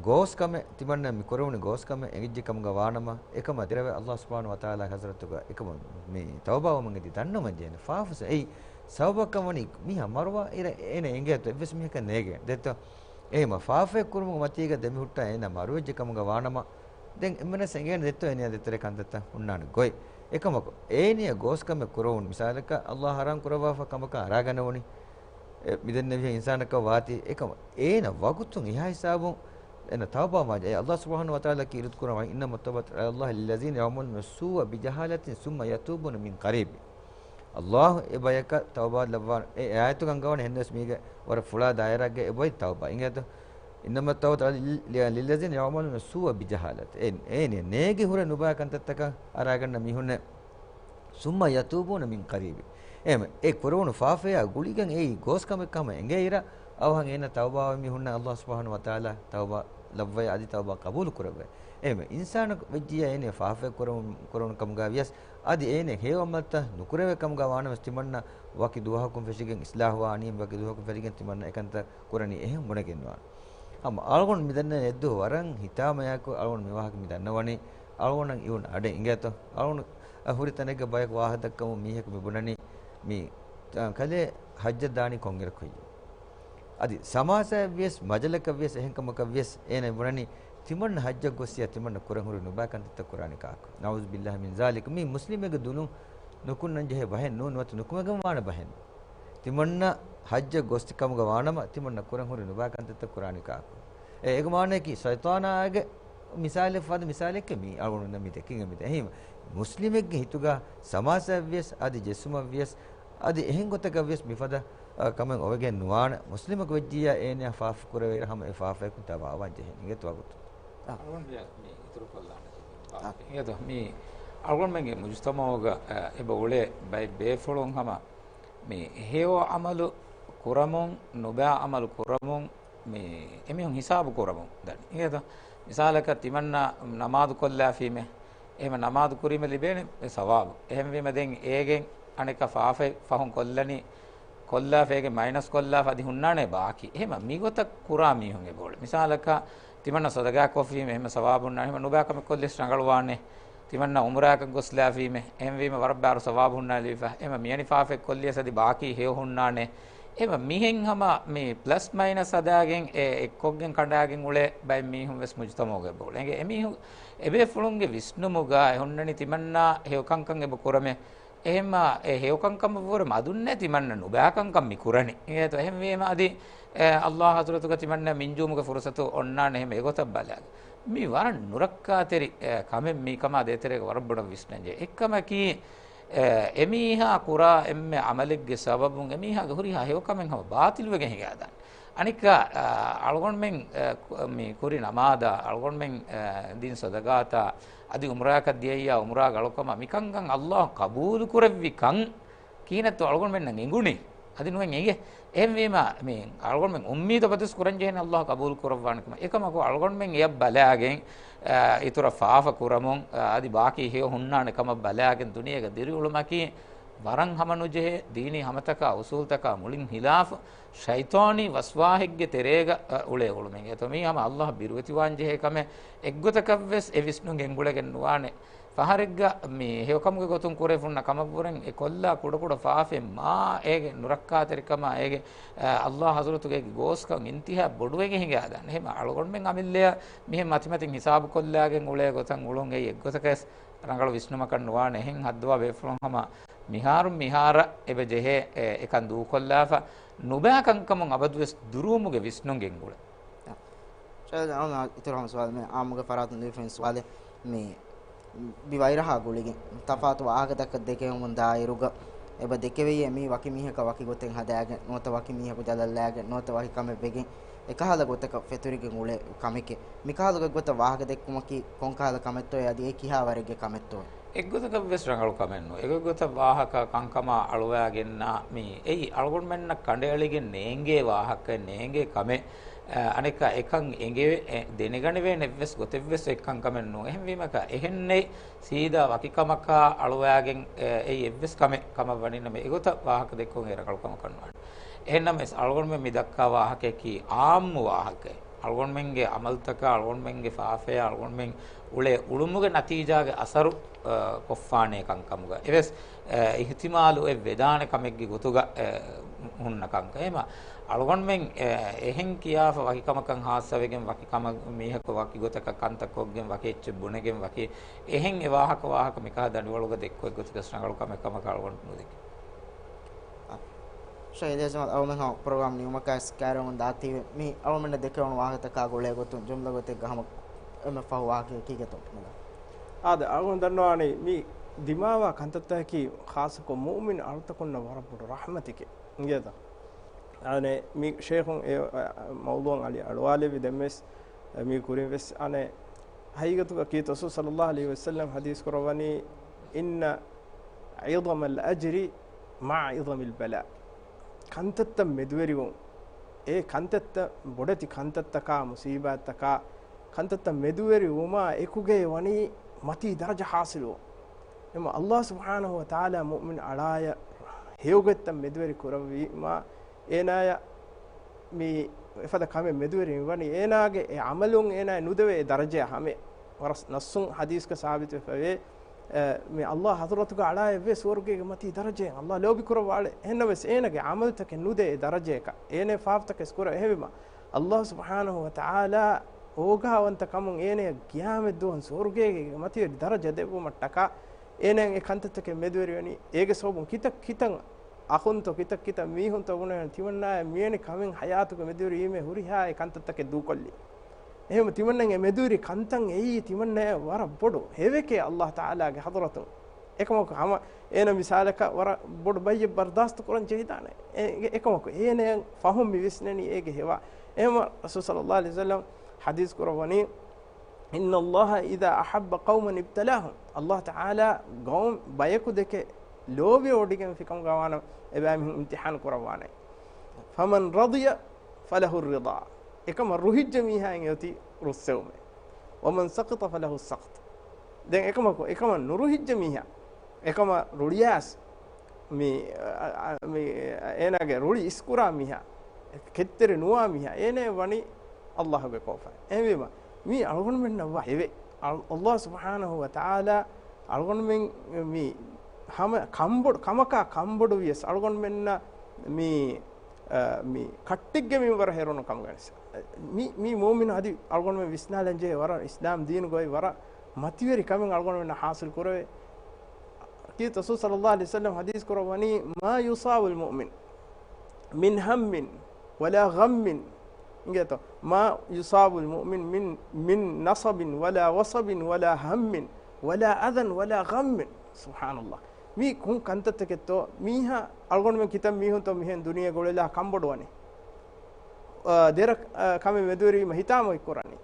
ގޯސް ކަމެއް ތިމަންނަ މި ކުރެވުނު ގޯސް ކަމެއް އެނގިއްޖެ ކަމުގަ ވާނަމަ، އެކަމަށް ދެރަވެ ﷲ ސުބްޙާނަހޫ ވަތަޢާލާ ޙަޟްރަތުގަ އެކަމަށް މި ތައުބާވަމުން އެދި ދަންނަވަން ޖެހޭނެ. ފާފަސަ އެއީ ސަބަބަކަށް ވަނީ މީހާ މަރުވާ އިރަށް އޭނަ އެނގޭތޯ އެއްވެސް މީހަކަށް ނޭގޭނެ ދެއްތޯ. އެހެމަ ފާފައެއް ކުރުމުގެ މަތީގަ ދެމިހުއްޓާ އޭނަ މަރުވެއްޖެ ކަމުގަ ވާނަމަ، ދެން އެންމެނަސް އެނގޭނެ ދެއްތޯ އޭނަޔާ ދޭތެރޭ ކަންތައްތައް ހުންނާނެ ގޮތް. އެކަމަކު، އޭނަޔަށް ގޯސް ކަމެއް ކުރެވުނު މިސާލަކަށް ﷲ ޙަރާމް ކުރައްވާފަ ކަމަކަށް އަރާގަނެވުނީ، އެ، މިދެންނެވިހެން އިންސާނަކަށް ވާތީ، އެކަމަ އޭނަ ވަގުތުން އެހާ ހިސާބުން އޭނަ ތައުބާވާންޖެހޭ. ﷲ ސުބްޙާނަހޫ ވަތަޢާލާ ކީރިތި ޤުރުއާން، إنما التوبة على الله للذين يعملون السوء بجهالة ثم يتوبون من قريب. ﷲ އެ ބަޔަކަށް ތައުބާ ލައްވާ، އެ އާޔަތުގަ އަންގަވާނެ ހެންނަސް މީގެ ވަރަށް ފުޅާ ދާއިރާގެ އެބައި ތައުބާ. އިނގޭތަ؟ إنما التوبة على لل-، للذين يعملون السوء بجهالة. އެ، އޭނެ ނޭގި ހުރެ ނުބައި ކަންތައްތަކަށް އަރާގަންނަ މީހުންނެއް. ثم يتوبون من قريب. އެހެމަ، އެ ކުރެވުނު ފާފަޔާ ގުޅިގެން އެއީ ގޯސް ކަމެއް ކަމަށް އެނގޭ އިރަށް، އަވަހަށް އޭނަ ތައުބާވި މީހުންނަށް ﷲ ސުބްޙާނަހޫ ވަތަޢާލާ ތައުބާ ލައްވައި އަދި ތައުބާ ޤަބޫލު ކުރެއްވޭ. އެހެމަ، އިންސާނަކު ވެއްޖިއްޔާ އޭނަ ފާފައެއް ކުރެވުން، ކުރެވުނު ކަމުގަ ވިޔަސް، އަދި އޭނަ ހެޔޮ އަމަލްތައް ނުކުރެވޭ ކަމުގަ ވާނަމަސް ތިމަންނަ ވަކި ދުވަހަކުން ފެށިގެން އިޞްލާޙުވާނީ، ވަކި ދުވަހަކުން ފެށިގެން ތިމަންނަ އެކަންތައް ކުރަނީ އެހެން ބުނެގެންވާނެ. ހަމަ އަޅުގަނޑު މިދަންނަވަނީ އެއްދުވަހު ވަރަށް ހިތާމަޔާއެކު އަޅުގަނޑު މި ވާހަކަ މި ދަންނަވަނީ، އަޅުގަނޑަށް އިވުނު އަޑެއް އިނގޭތޯ. އަޅުގަނޑު އަ، ހުރި ތަނެއްގަ ބަޔަކު ވާހަކަ ދައްކަމުން މީހަކު މި ބުނަނީ މި، އަ، ކަލޭ ޙައްޖަށް ދާނީ ކޮންއިރަކު ހެއްޔޭ؟ އަދި ސަމާސާއެއް ވިޔަސް، މަޖަލަކަށް ވިޔަސް، އެހެން ކަމަކަށް ވިޔަސް އޭނަ ބުނަނީ ތިމަންނަ ޙައްޖަށް ގޮއްސިޔާ ތިމަންނަ ކުރަން ހުރި ނުބައި ކަންތައްތައް ކުރާނީ ކާކު؟ ނަޢޫޛު ބިﷲ މިން ޛާލިކް. މީ މުސްލިމެއްގެ ދުލުން ނުކުންނަން ޖެހޭ ބަހެއް ނޫން، ނުވަތަ ނުކުމެގެން ވާނެ ބަހެއް ނޫން. ތިމަންނަ ޙައްޖަށް ގޮސްތި ކަމުގަ ވާނަމަ، ތިމަންނަ ކުރަން ހުރި ނުބައި ކަންތައްތައް ކުރާނީ ކާކު؟ އެ، އޭގެ މާނަޔަކީ ޝައިޠާނާގެ މިސާލެއް ފަދަ މިސާލެއްކަ މީ އަޅުގަނޑު މި ދެކިގެން މި ދެ. އެހީމަ، މުސްލިމެއްގެ ހިތުގަ ސަމާސާއެއް ވިޔަސް، އަދި ޖެއްސުމަށް ވިޔަސް، އަދި އެހެން ގޮތަކަށް ވިޔަސް މިފަދަ، އަ، ކަމެއް އޮވެގެން ނުވާނެ. މުސްލިމަކު ވެއްޖިއްޔާ އޭނަޔާ ފާފަ ކުރެވޭ އިރަށް ހަމަ އެ ފާފަޔަކުން ތަބާވާން ޖެހޭ. އިނގޭތޯ ވަގުތު. އަ. އަޅުގަނޑު މި އިތުރު ކޮށްލާނެ. އަ. އިނގޭތޯ މި އަޅުގަނޑުމެންގެ މުޖުތަމަޢުގަ، އަ، އެބަ އުޅޭ ބައެއް ބޭފުޅުން ހަމަ މި ހެޔޮ އަމަލު ކުރަމުން، ނުބައި އަމަލު ކުރަމުން، މި އެމީހުން ހިސާބު ކުރަމުން ދަނީ. އިނގޭތޯ؟ މިސާލަކަށް ތިމަންނަ ނަމާދު ކޮށްލާފީމޭ، އެހެމަ ނަމާދު ކުރީމަ ލިބޭނެ ސަވާބު. އެހެންވީމަ ދެން އޭގެން އަނެއްކާ ފާފަ ފަހުން ކޮށްލަނީ، ކޮށްލާފަ އޭގެ މައިނަސް ކޮށްލާފަ އަދި ހުންނާނެ ބާކީ. އެހެމަ މިގޮތަށް ކުރާ މީހުން އެބައުޅޭ. މިސާލަކަށް ތިމަންނަ ސަދަގާ ކޮށްފީމޭ، އެހެމަ ސަވާބު ހުންނާނެ. އެހެމަ ނުބައި ކަމެއް ކޮށްލިޔަސް ރަނގަޅުވާނެ. ތިމަންނަ އުމްރާއަކަށް ގޮސްލާފީމޭ، އެހެންވީމަ ވަރަށް ބާރު ސަވާބު ހުންނާ ލިބިފަ. އެހެމަ މިއަނި ފާފައެއް ކޮށްލިޔަސް އަދި ބާކީ ހެޔޮ ހުންނާނެ. އެހެމަ މިހެން ހަމަ މި ޕްލަސް މައިނަސް ހަދާގެން އެ އެއްކޮށްގެން ކަނޑާގެން އުޅޭ ބައެއް މީހުން ވެސް މުޖުތަމަޢުގަ އެބައުޅޭ. އެނގޭ އެމީހުން އެބޭފުޅުންގެ ވިސްނުމުގަ އެ ހުންނަނީ ތިމަންނަ ހެޔޮ ކަންކަން އެބަ ކުރަމޭ. އެހެންމާ އެ ހެޔޮ ކަންކަމަށްވުރެ މަދުންނޭ ތިމަންނަ ނުބައި ކަންކަން މި ކުރަނީ. އެހެންވީމަ އަދި، އެ، ﷲ ޙަޟްރަތުގަ ތިމަންނަ މިންޖުވުމުގެ ފުރުޞަތު އޮންނާނެ. އެހެން އެގޮތަށް ބަލާ. މި ވަރަށް ނުރައްކާތެރި، އެ، ކަމެއް މީ ކަމާ ދޭތެރޭގަ ވަރަށް ބޮޑަށް ވިސްނަންޖެހޭ. އެއްކަމަކީ، އެ، އެމީހާ ކުރާ އެންމެ ޢަމަލެއްގެ ސަބަބުން އެމީހާގެ ހުރިހާ ހެޔޮކަމެއް ހަމަ ބާޠިލުވެގެން ހިނގާދާނެ. އަނެއްކާ، އަ، އަޅުގަނޑުމެން، އަ، ކު-، މި ކުރި ނަމާދާ، އަޅުގަނޑުމެން، އަ، ދިން ޞަދަޤާތާ، އަދި އުމްރާއަކަށް ދިޔައްޔާ އުމްރާގެ އަޅުކަމާ މިކަންކަން ﷲ ޤަބޫލު ކުރެއްވި ކަން ކިހިނެއްތޯ އަޅުގަނޑުމެންނަށް އެނގުނީ؟ އަދި ނުވެން އެނގޭ. އެހެންވީމަ، މި އަޅުގަނޑުމެން އުއްމީދު އަބަދުވެސް ކުރަން ޖެހޭނެ އައްލާހު ޤަބޫލު ކުރައްވާނެ ކަމަށް. އެކަމަކު އަޅުގަނޑުމެން އެޔަށް ބަލާގެން، އާ، އިތުރަށް ފާފަ ކުރަމުން، އާ، އަދި ބާކީ ހެޔޮ ހުންނާނެ ކަމަށް ބަލާގެން ދުނިޔޭގަ ދިރިއުޅުމަކީ ވަރަށް ހަމަ ނުޖެހޭ، ދީނީ ހަމަތަކާ އުސޫލުތަކާ މުޅިން ހިލާފު، ޝައިޠާނީ ވަސްވާހެއްގެ ތެރޭގަ، އަ، އުޅޭ އުޅުމެއް. އެތޯ މީ ހަމަ އައްލާހަށް ބިރުވެތިވާން ޖެހޭ ކަމެއް. އެއްގޮތަކަށްވެސް އެ ވިސްނުން ގެންގުޅެގެން ނުވާނެ. ފަހަރެއްގަ މި ހެޔޮކަމުގެ ގޮތުން ކުރެ ފުންނަ ކަމަށްވުރެން އެ ކޮށްލާ ކުޑަކުޑަ ފާފައެއް މާ އޭގެ ނުރައްކާތެރިކަމާ އޭގެ، އަ، އައްލާހް ޙަޟްރަތުގެ ގޯސްކަން އިންތިހާ ބޮޑުވެގެން ހިނގާދާނެ. އެހެން އަޅުގަނޑުމެން އަމިއްލަޔަށް މިހެން މަތިމަތިން ހިސާބުކޮށްލާގެން އުޅޭ ގޮތަށް އުޅުން އެއީ އެއްގޮތަކަށް ރަނގަޅު ވިސްނުމަކަށް ނުވާނެ. އެހެން ހައްދަވާ ބޭފުޅުން ހަމަ މިހާރުން މިހާރަށް އެބަ ޖެހޭ، އެ، އެކަން ދޫކޮށްލާފަ ނުބައި ކަންކަމުން އަބަދުވެސް ދުރުވުމުގެ ވިސްނުން ގެންގުޅޭ. ޝައިޚް، އަޅުގަނޑު އިތުރު ހަމަ ސުވާލެއް މި އާއްމުގެ ފަރާތުން ލިބިފައި ސުވާލެއް. މި ބި ވައިރަހާ ގުޅިގެން ތަފާތު ވާހަކަތަކަށް ދެކެވުމުން ދާއިރުގަ އެބަ ދެކެވެޔޭ މީ ވަކި މީހަކަށް ވަކި ގޮތެއް ހަދާގެން ނުވަތަ ވަކި މީހަކު ޖަލަށްލާގެން ނުވަތަ ވަކި ކަމެއް ވެގެން އެކަހަލަ ގޮތަކަށް ފެތުރިގެން އުޅޭ ކަމެކޭ. މިކަހަލަ ގޮތްގޮތަށް ވާހަކަ ދެއްކުމަކީ ކޮންކަހަލަ ކަމެއްތޯއޭ އަދި އެ ކިހާވަރެއްގެ ކަމެއްތޯއޭ؟ އެއްގޮތަކަށް ވެސް ރަނގަޅު ކަމެއް ނޫން. އެގޮތްގޮތަށް ވާހަކަ ކަންކަމާ އަޅުވާގެންނާ މީ އެއީ އަޅުގަނޑުމެންނަށް ކަނޑައެޅިގެން ނޭނގޭ ވާހަކައެއް ނޭނގޭ ކަމެއް. އަ، އަނެއްކާ އެކަން އެނގެވެ-، އެ، ދެނެގަނެވޭނެ އެއްވެސް ގޮތެއްވެސް އެއްކަންކަމެއް ނޫން. އެހެންވީމަކަށް އެހެންނެއް ސީދާ ވަކިކަމަކާ އަޅުވާގެން، އެ، އެއީ އެއްވެސް ކަމެއް ކަމަށް ވަނީނަމަ އެގޮތަށް ވާހަކަ ދެއްކުން އެ ރަނގަޅު ކަމަކަށް ނުވާނެ. އެހެންނަމަވެސް އަޅުގަނޑުމެން މި ދައްކާ ވާހަކަޔަކީ އާއްމު ވާހަކައެއް. އަޅުގަނޑުމެންގެ އަމަލުތަކާ، އަޅުގަނޑުމެންގެ ފާފަޔާ، އަޅުގަނޑުމެން އުޅޭ އުޅުމުގެ ނަތީޖާގެ އަސަރު، އަ، ކޮށްފާނޭ ކަންކަމުގަ އެވެސް، އަ، އިޙްތިމާލު އެއް ވެދާނެ ކަމެއްގެ ގޮތުގަ، އަ، ހުންނަ ކަންކަން. އެހެމަ އަޅުގަނޑުމެން، އަ، އެހެން ކިޔާފަ ވަކިކަމަކަށް ހާއްސަވެގެން ވަކި ކަމަށް މީހަކު ވަކި ގޮތަކަށް ކަންތައް ކޮށްގެން ވަކި އެއްޗެއް ބުނެގެން ވަކި އެހެން އެ ވާހަކަ ވާހަކަ މިކަހަލަ ދަނޑިވަޅުގަ ދެއްކު އެއްގޮތަކަށް ރަނގަޅު ކަމެއް ކަމަކަށް އަޅުގަނޑު ނުދެކެ. ޝައިޚް އިލްޔާސް އަހްމަދު، އަޅުގަނޑުމެން ހަމަ ޕްރޮގްރާމް ނިމުމަކާ ސްކާރަމުން ދާތީވެ، މި އަޅުގަނޑަށް ދެކެވުނު ވާހަކަތަކާ ގުޅޭ ގޮތުން ޖުމްލަ ގޮތެއްގަ ހަމަ އެންމެ ފަހު ވާހަކައެއް ކީކޭތޯ؟ އާދެ، އަޅުގަނޑު ދަންނަވާނީ މި ދިމާވާ ކަންތައްތަކަކީ ޚާއްޞަކޮށް މުއުމިން އަޅުތަކުންނަށް ވަރަށް ބޮޑު ރަޙްމަތެކޭ. އިނގޭތަ؟ އާނެ، މި ޝޭޚުން އެ، އަ، އަ، މައުޟޫޢަށް އަޅުވާލެއްވި ދެންވެސް، އަ، މި ކުރިން ވެސް އާނެ، ޙަޤީޤަތުގަ ކީރިތި ރަސޫލު ޞައްލައްލާހު ޢަލައިހި ވަސައްލަމް ޙަދީޘް ކުރައްވަނީ، إن عظم الأجر مع عظم البلاء. ކަންތައްތައް މެދުވެރިވުން، އެ ކަންތައްތައް ބޮޑެތި ކަންތައްތަކާ، މުޞީބާތްތަކާ، ކަންތައްތައް މެދުވެރިވުމާ އެކުގައި ވަނީ މަތީ ދަރަޖަ ޙާޞިލުވުން. އެމަ ﷲ ސުބްޙާނަހޫ ވަތަޢާލާ މުއުމިން އަޅާޔަށް ހެޔޮގޮތްތައް މެދުވެރި ކުރެއްވީމާ، އޭނާޔަށް މި އެފަދަ ކަމެއް މެދުވެރި މިވަނީ، އޭނާގެ އެ ޢަމަލުން އޭނާޔަށް ނުދެވޭ އެ ދަރަޖަޔާ ހަމަ. ވަރަށް ނައްޞުން ޙަދީޘްގަ ސާބިތުވެފަވޭ، އެ، މި ﷲ ޙަޟްރަތުގަ އަޅާ އެއްވެސް ސުވަރުގޭގެ މަތީ ދަރަޖައެއް ﷲ ލޯބި ކުރައްވާޅެ. އެހެންނަމަވެސް އޭނާގެ ޢަމަލުތަކެއް ނުދޭ އެ ދަރަޖަޔަކަށް. އޭނަ ފާފަތަކެސް ކުރަ އެހެންވީމަ، ﷲ ސުބްޙާނަހޫ ވަތަޢާލާ އޯގާވަންތަ ކަމުން އޭނަޔަށް ޤިޔާމަތް ދުވަހުން ސުވަރުގޭގެ މަތިވެރި ދަރަޖަ ދެއްވުމަށްޓަކާ، އޭނައަށް އެ ކަންތައްތަކެއް މެދުވެރިވަނީ. އޭގެ ސަބަބުން ކިތައް ކިތައް އަޚުންތޯ ކިތައް ކިތައް މީހުންތޯ ބުނެވެން ތިމަންނާއަށް މިވެނި ކަމެއް ޙަޔާތުގަ މެދުވެރިވީމޭ ހުރިހާ އެ ކަންތައްތަކެއް ދޫކޮށްލީ. އެހެން ތިމަންނަގެ މެދުވެރި ކަންތައް އެއީ ތިމަންނައަށް ވަރަށް ބޮޑު ހެވެކޭ ﷲ ތަޢާލާގެ ޙަޟްރަތުން. އެކަމަކު ހަމަ އޭނަ މިސާލަކަށް ވަރަށް ބޮޑު ބައްޔެއް ބަރްދާސްތު ކުރަން ޖެހިދާނެ. އެ، އެކަމަކު އޭނައަށް ފަހުން މި ވިސްނެނީ އޭގެ ހެވާ. އެހެންވީމަ ރަސޫލު ޞައްލައްލާހު ޢަލައިހި ވަސައްލަމް ޙަދީޘް ކުރައްވަނީ، إن الله إذا أحب قوما ابتلاهم. ﷲ ތަޢާލާ ޤައުމް ބަޔަކު ދެކެ ލޯބިވޮޑިގެންފިކަމުގަ ވާނަމަ، އެބައިމީހުން އިމްތިޙާން ކުރައްވާނެ. فمن رضي فله الرضا. އެކަމަށް ރުހިއްޖެ މީހާއަށް އޮތީ ރުއްސެވުމޭ. ومن سخط فله السخط. ދެން އެކަމަކު، އެކަމަށް ނުރުހިއްޖެ މީހާ، އެކަމަށް ރުޅިޔާސް، މި، އަ، އަ، މި، އޭނާގެ ރުޅި އިސްކުރާ މީހާ، ކެތްތެރި ނުވާ މީހާ، އޭނައަށް ވަނީ ﷲގެ ކޯފަ. އެހެންވީމަ، މީ އަޅުގަނޑުމެންނަށް ވާ ހެވެއް. އަ، ﷲ ސުބްޙާނަހޫ ވަތަޢާލާ އަޅުގަނޑުމެން މި ހަމަ ކަންބޮޑު، ކަމަކާ ކަންބޮޑު ވިޔަސް އަޅުގަނޑުމެންނަށް މި، އަ، މި ކައްޓެއްގެ މިންވަރަށް ހެރުނު ކަމުގަ ވެސް. މި، މި މުއުމިނު އަދި އަޅުގަނޑުމެން ވިސްނާލަން ޖެހޭ ވަރަށް އިސްލާމް ދީނުގައި ވަރަށް މަތިވެރި ކަމެއް އަޅުގަނޑުމެންނަށް ޙާޞިލް ކުރެވޭ. ކީރިތި ރަސޫލު ޞައްލައްލާހު ޢަލައިހި ވަސައްލަމް ޙަދީޘް ކުރައްވަނީ، ما يصاب المؤمن من هم ولا غم، އިނގޭތޯ، ما يصاب المؤمن من، من نصب ولا وصب ولا هم ولا أذى ولا غم. ސުބްޙާނައްލާހް. މީ ކޮން ކަންތައްތަކެއްތޯ؟ މީހާ އަޅުގަނޑުމެން ކިތައް މީހުންތޯ މިހެން ދުނިޔޭގަ އުޅެލާ ކަންބޮޑުވަނީ؟ އާ، ދެރަ، އާ، ކަމެއް މެދުވެރީމަ ހިތާމަ ކުރަނީ.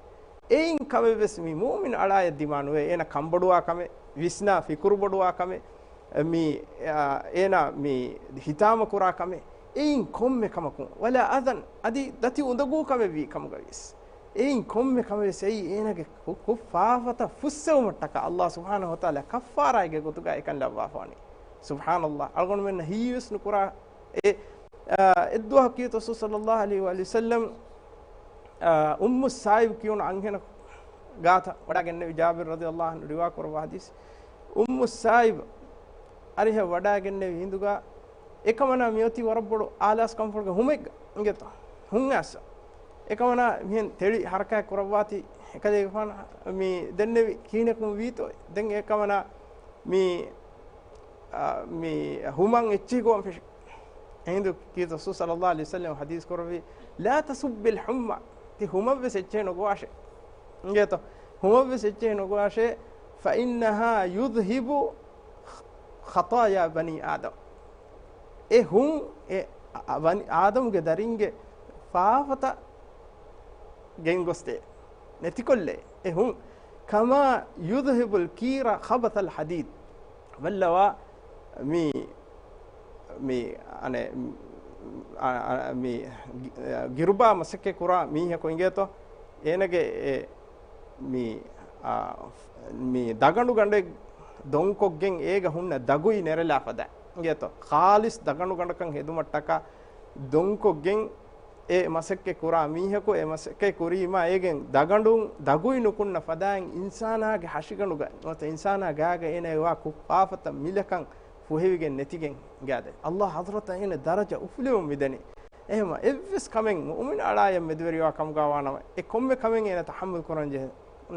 އެއިން ކަމެއްވެސް މި މުއުމިން އަޅާޔަށް ދިމާ ނުވޭ. އޭނަ ކަންބޮޑުވާ ކަމެއް، ވިސްނާ ފިކުރު ބޮޑުވާ ކަމެއް، މި، އާ، އޭނާ މި ހިތާމަ ކުރާ ކަމެއް، އެއިން ކޮންމެ ކަމަކުން، ވަލާ އަޒަން، އަދި ދަތި އުނދަގޫ ކަމެއް ވީ ކަމުގަވިޔަސް، އެއިން ކޮންމެ ކަމެއްވެސް އެއީ އޭނާގެ ކު-، ކުށް ފާފަތައް ފުއްސެވުމަށްޓަކާ އައްލާހު ސުބްޙާނަހު ވަތަޢާލާ ކައްފާރާއެއްގެ ގޮތުގަ އެކަން ލައްވާފާނީ. ސުބްޙާނައްލާހް. އަޅުގަނޑުމެންނަށް ހީވެސް ނުކުރާ އެ، އާ، އެއްދުވަހަކީ ރަސޫލު ޞައްލައްލާހު ޢަލައިހި ވަސައްލަމް، އާ، އުއްމު ސާޢިބް ކިޔުނު އަންހެނަކު ގާތަށް ވަޑައިގެންނެވި، ޖާބިރު ރަޟިޔައްލާހު ޢަންހު ރިވާ ކުރައްވާ ޙަދީޘް. އުއްމު ސާޢިބް އަރިހަށް ވަޑައިގެންނެވި ހިނދުގަ އެކަމަނާ މިއޮތީ ވަރަށް ބޮޑު އާލާސް ކަންފުޅުގެ ހުމެއްގަ އިނގޭތޯ. ހުން އައިސް އެކަމަނާ މިހެން ތެޅި ޙަރަކާތް ކުރައްވާތީ އެކަލޭގެފާނު މި ދެންނެވި ކިހިނެއްކުން ވީތޯ. ދެން އެކަމަނާ މި، އާ، މި ހުމަން އެއްޗެހި ގޮވަން ފެށި. އެހިނދު ކީރިތި ރަސޫލު ޞައްލައްލާހު ޢަލައިހި ވަސައްލަމަ ޙަދީޘް ކުރެއްވި، "لا تسب الحمى." ތި ހުމަށްވެސް އެއްޗެހި ނުގޮވާށޭ. އިނގޭތޯ؟ ހުމަށްވެސް އެއްޗެހި ނުގޮވާށޭ. "فإنها يذهب خطايا بني آدم." އެ ހުން އެ އަ-، އަ-، ވަނި-، އާދަމުގެ ދަރިންގެ ފާފަތައް ގެންގޮސްދޭ. ނެތިކޮށްލޭ އެ ހުން. "كما يذهب الكير خبث الحديد." ބައްލަވާ މި، މި، އަނެއް، އަ-، އަ-، މި ގި-، ގިރުބާ މަސައްކަތް ކުރާ މީހަކު އިނގޭތޯ، އޭނަގެ އެ މި، އާ، މި ދަގަނޑު ގަނޑެއް ދޮންކޮށްގެން އޭގަ ހުންނަ ދަގުއި ނެރެލާ ފަދަ އިނގޭތޯ، ޚާލިޞް ދަގަނޑު ގަނޑަކަށް ހެދުމަށްޓަކާ ދޮންކޮށްގެން އެ މަސައްކަތް ކުރާ މީހަކު އެ މަސައްކަތް ކުރީމާ އޭގެން ދަގަނޑުން ދަގުއި ނުކުންނަ ފަދައިން އިންސާނާގެ ހަށިގަނޑުގަ ނުވަތަ އިންސާނާ ގާގަ އޭނަ އެވާ ކުށް ފާފަތައް މިލަކަން ފުހެވިގެން ނެތިގެން ގާދެ. އައްލާހު ޙަޟްރަތަށް އޭނަ ދަރަޖަ އުފުލެވުން މިދަނީ. އެހެމަ އެއްވެސް ކަމެއް މުއުމިން އަޅާޔަށް މެދުވެރިވާ ކަމުގަ ވާނަމަ، އެ ކޮންމެ ކަމެއް އޭނަ ތަޙައްމަލް ކުރަން ޖެހެ-،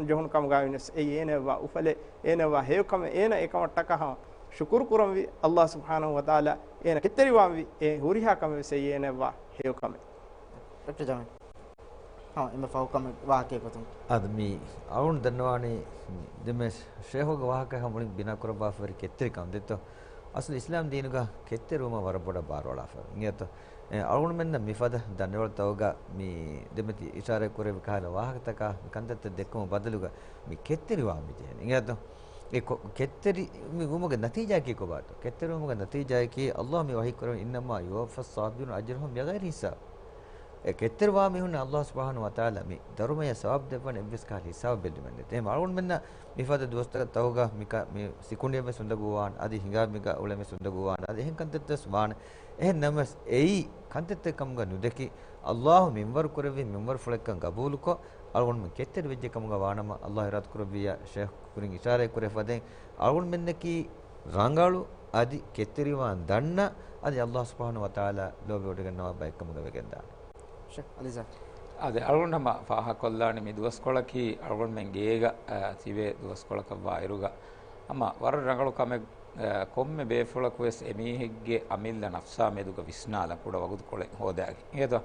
ޖެހުނު ކަމުގަ ވިޔަސް އެއީ އޭނަ އެއްވާ އުފަލެއް، އޭނަ އެއްވާ ހެޔޮ ކަމެއް، އޭނަ އެކަމަށްޓަކާ ހަމަ ޝުކުރު ކުރަންވީ. އައްލާހު ސުބްޙާނަހު ވަތަޢާލާ އޭނަ ކެތްތެރިވާންވީ، އެ ހުރިހާ ކަމެއް ވެސް އެއީ އޭނަ އެއްވާ ހެޔޮ ކަމެއް. ޑޮކްޓަރ ޖަމީލް. ހަމަ އެންމެ ފަހު ކަމެއް ވާހަކައެއް ގޮތުން. އަދި މި އަޅުން ދަންނަވާނީ ދެންމެ ޝޭހުގެ ވާހަކަ ހަމަ މުޅިން ބިނާ ކުރައްވާފަވެރި ކެތްތެރިކަން ދެއްތޯ. އަސްލު އިސްލާމް ދީނުގަ ކެތްތެރިވުމަށް ވަރަށް ބޮޑަށް ބާރުއަޅާފަ އިނގޭތޯ. އެ، އަޅުގަނޑުމެންނަށް މިފަދަ ދަންނަވަޅުތަކުގަ މި ދެމެތި އިޝާރާތް ކުރެއްވި ކަހަލަ ވާހަކަތަކާ މި ކަންތައްތައް ދެއްކުމުގެ ބަދަލުގަ މި ކެތްތެރިވާން މި ޖެހެނީ އިނގޭތޯ. އެ ކޮ-، ކެތްތެރި މި ވުމުގެ ނަތީޖާއަކީ ކޮބާތޯ؟ ކެތްތެރިވުމުގެ ނަތީޖާއަކީ އައްލާހު މި ވަޙީ ކުރެއްވި، "إنما يوفى الصابرون أجرهم بغير حساب." އެ ކެތްތެރިވާ މީހުންނަށް އައްލާހު ސުބްޙާނަހު ވަތަޢާލާ މި ދަރުމަޔަށް ސަވާބު ދެއްވަން އެއްވެސް ކަހަލަ ހިސާބެއް ބެއްލުމެއް ނެތް. އެހެން އަޅުގަނޑުމެންނަށް މިފަދަ ދުވަސްތަކަށް ތައުގަ މި ކަ-، މި ސިކުނޑިއެއް ވެސް އުނދަގޫވާނެ، އަދި ހިނގާ މިގާ އުޅެން ވެސް އުނދަގޫވާނެ، އަދި އެހެން ކަންތައްތައް ވެސް ވާނެ. އެހެން ނަމަވެސް އެއީ ކަންތައްތައް ކަމުގަ ނުދެކި، އައްލާހު މިންވަރު ކުރެއްވި މިންވަރުފުޅެއްކަން ގަބޫލުކޮށް، އަޅުގަނޑުމެން ކެތްތެރި ވެއްޖެ ކަމުގަ ވާނަމަ، އައްލާހު އިރާދަ ކުރެއްވިއްޔާ ޝޭޚް ކުރިން އިޝާރާތް ކުރެ ފަދައިން، އަޅުގަނޑުމެންނަކީ ރަނގަޅު އަދި ކެތްތެރިވާން ދަންނަ އަދި އައްލާހު ސުބްޙާނަހު ވަތަޢާލާ ލޯބިވޮޑިގަންނަވާ ބައެއްކަމުގަ ވެގެންދާނެ. ޝޭޚް އަލީޒާ. އާދެ، އަޅުގަނޑު ހަމަ ފާހަގަކޮށްލާނީ މި ދުވަސްކޮޅަކީ އަޅުގަނޑުމެން ގޭގަ، އާ، ތިބޭ ދުވަސްކޮޅަކަށް ވާއިރުގަ ހަމަ ވަރަށް ރަނގަޅު ކަމެއް، އާ، ކޮންމެ ބޭފުޅަކު ވެސް އެމީހެއްގެ އަމިއްލަ ނަފްސާ މެދުގަ ވިސްނާލަން ކުޑަ ވަގުތުކޮޅެއް ހޯދާގެން. އިނގޭތޯ؟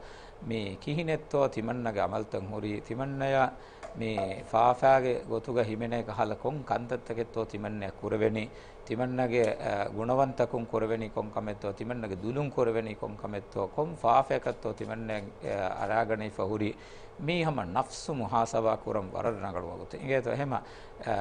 މި ކިހިނެއްތޯ ތިމަންނަގެ އަމަލްތައް ހުރީ، ތިމަންނަޔަށް މި ފާފާގެ ގޮތުގަ ހިމެނޭ ކަހަލަ ކޮން ކަންތައްތަކެއްތޯ ތިމަންނަޔަށް ކުރެވެނީ، ތިމަންނަގެ، އަ، ގުނަވަންތަކުން ކުރެވެނީ ކޮން ކަމެއްތޯ، ތިމަންނަގެ ދުލުން ކުރެވެނީ ކޮން ކަމެއްތޯ، ކޮން ފާފައަކަށްތޯ ތިމަންނަ، އަ، އަރާގަނެފަ ހުރީ، މީ ހަމަ ނަފްސު މުހާސަބާ ކުރަން ވަރަށް ރަނގަޅު ވަގުތެއް. އިނގޭތޯ އެހެމަ، އ،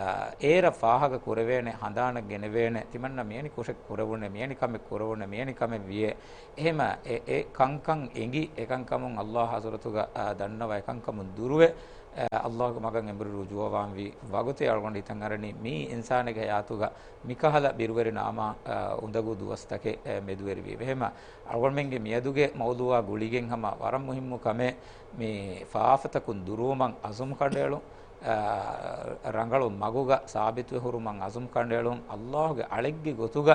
އޭރަށް ފާހަގަ ކުރެވޭނެ، ހަނދާނަށް ގެނެވޭނެ، ތިމަންނަ މިއެނި ކުށެއް ކުރެވުނެ، މިއެނި ކަމެއް ކުރެވުނެ، މިއެނި ކަމެއް ވިޔޭ. އެހެމަ އެ، އެ ކަންކަން އެނގި، އެކަންކަމުން އައްލާހު ޙަޟްރަތުގަ، އ، ދަންނަވާ އެކަންކަމުން ދުރުވެ، އަ، އައްލާހުގެ މަގަށް އެނބުރި ރުޖޫޢަވާންވީ ވަގުތެއް އަޅުގަނޑު ހިތަށް އަރަނީ މީ އިންސާނެއްގެ ޙަޔާތުގަ މިކަހަލަ ބިރުވެރި ނާމާ، އަ، އުނދަގޫ ދުވަސްތަކެއް، އެ، މެދުވެރިވީ. އެހެމަ އަޅުގަނޑުމެންގެ މިއަދުގެ މައުޟޫޢާ ގުޅިގެން ހަމަ ވަރަށް މުހިއްމު ކަމެއް މި ފާފަތަކުން ދުރުވުމަށް ޢަޒުމް ކަނޑައެޅުން، އަ، ރަނގަޅު މަގުގަ ސާބިތުވެ ހުރުމަށް ޢަޒުމް ކަނޑައެޅުން، އައްލާހުގެ އަޅެއްގެ ގޮތުގަ،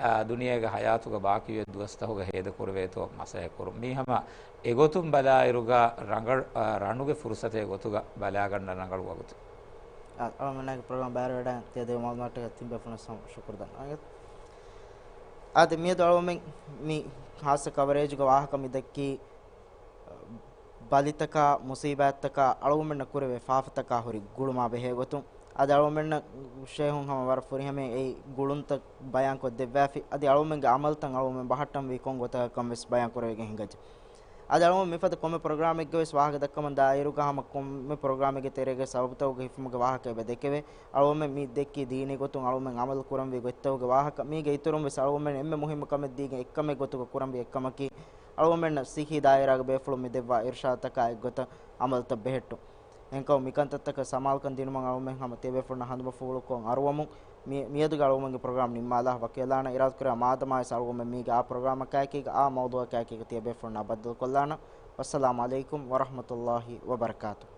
އަ، ދުނިޔޭގެ ޙަޔާތުގަ ބާކީވެ ދުވަސްތަކުގަ ހޭދަކުރެވޭތޯ މަސައްކަތް ކުރުން. މީ ހަމަ އެގޮތުން ބަލާއިރުގަ ރަނގަޅު، އަ، ރަނުގެ ފުރުޞަތެއް ގޮތުގަ ބަލާގަންނަ ރަނގަޅު ވަގުތެއް. އާ، އަޅުގަނޑުމެންނާގެ ޕްރޮގްރާމް ބައިވެރިވެވަޑައިގެން ތިޔަދެއްވި މަޢުލޫމާތުގަ ތިން ބޭފުޅުން ޝުކުރު ދަންނަވަން. އާދެ، މިއަދު އަޅުގަނޑުމެން މި ޚާއްޞަ ކަވަރޭޖުގެ ވާހަކަ މި ދެއްކީ، ބަލިތަކާ، މުޞީބާތްތަކާ، އަޅުގަނޑުމެންނަށް ކުރެވޭ ފާފަތަކާ ހުރި ގުޅުމާ ބެހޭ ގޮތުން. އަދި އަޅުގަނޑުމެންނަށް ޝޭހުން ހަމަ ވަރަށް ފުރިހަމައިން އެއީ ގުޅުންތައް ބަޔާންކޮށް ދެއްވާފި. އަދި އަޅުގަނޑުމެންގެ ޢަމަލުތައް އަޅުގަނޑުމެން ބަހައްޓަންވީ ކޮން ގޮތަކަށްކަން ވެސް ބަޔާން ކުރެވިގެން ހިނގައްޖެ. އަދި އަޅުގަނޑު މިފަދަ ކޮންމެ ޕްރޮގްރާމެއްގަވެސް ވާހަކަ ދައްކަމުން ދާއިރުގަ ހަމަ ކޮންމެ ޕްރޮގްރާމެއްގެ ތެރޭގަ ސަބަބުތަކުގެ ހިފުމުގެ ވާހަކަ އެބަ ދެކެވޭ. އަޅުގަނޑުމެން މި ދެއްކި ދީނީ ގޮތުން އަޅުގަނޑުމެން ޢަމަލު ކުރަންވީ ގޮތްތަކުގެ ވާހަކަ. މީގެ އިތުރުން ވެސް އަޅުގަނޑުމެން އެންމެ މުހިއްމު ކަމެއް ދީގެން އެއްކަމެއް ގޮތުގަ ކުރަންވީ އެއްކަމަކީ، އަޅުގަނޑުމެންނަށް ސިއްހީ ދާއިރާގެ ބޭފުޅުން މި ދެއްވާ އިރުޝާދުތަކާ އެއްގޮތަށް ޢަމަލުތައް ބެހެއްޓުން. އެހެންކަމުން މިކަންތައްތަކަށް ސަމާލުކަން ދިނުމަށް އަޅުގަނޑުމެން ހަމަ ތިޔަބޭފުޅުންނަށް ހަނދުމަފުޅުކޮށް އަރުވަމުން، މި-، މިއަދުގެ އަޅުގަނޑުމެންގެ ޕްރޮގްރާމް ނިންމާލާ ވަކިވެލާނަން. އިރާދަކުރޭ މާދަމާވެސް އަޅުގަނޑުމެން މީގެ އާ ޕްރޮގްރާމަކާއެކީގަ އާ މައުޟޫޢަކާއެކީގަ ތިޔަބޭފުޅުންނާ ބައްދަލުކޮށްލާނަން. ވައްސަލާމު ޢަލައިކުމް ވަރަޙްމަތުﷲި ވަބަރަކާތުހު.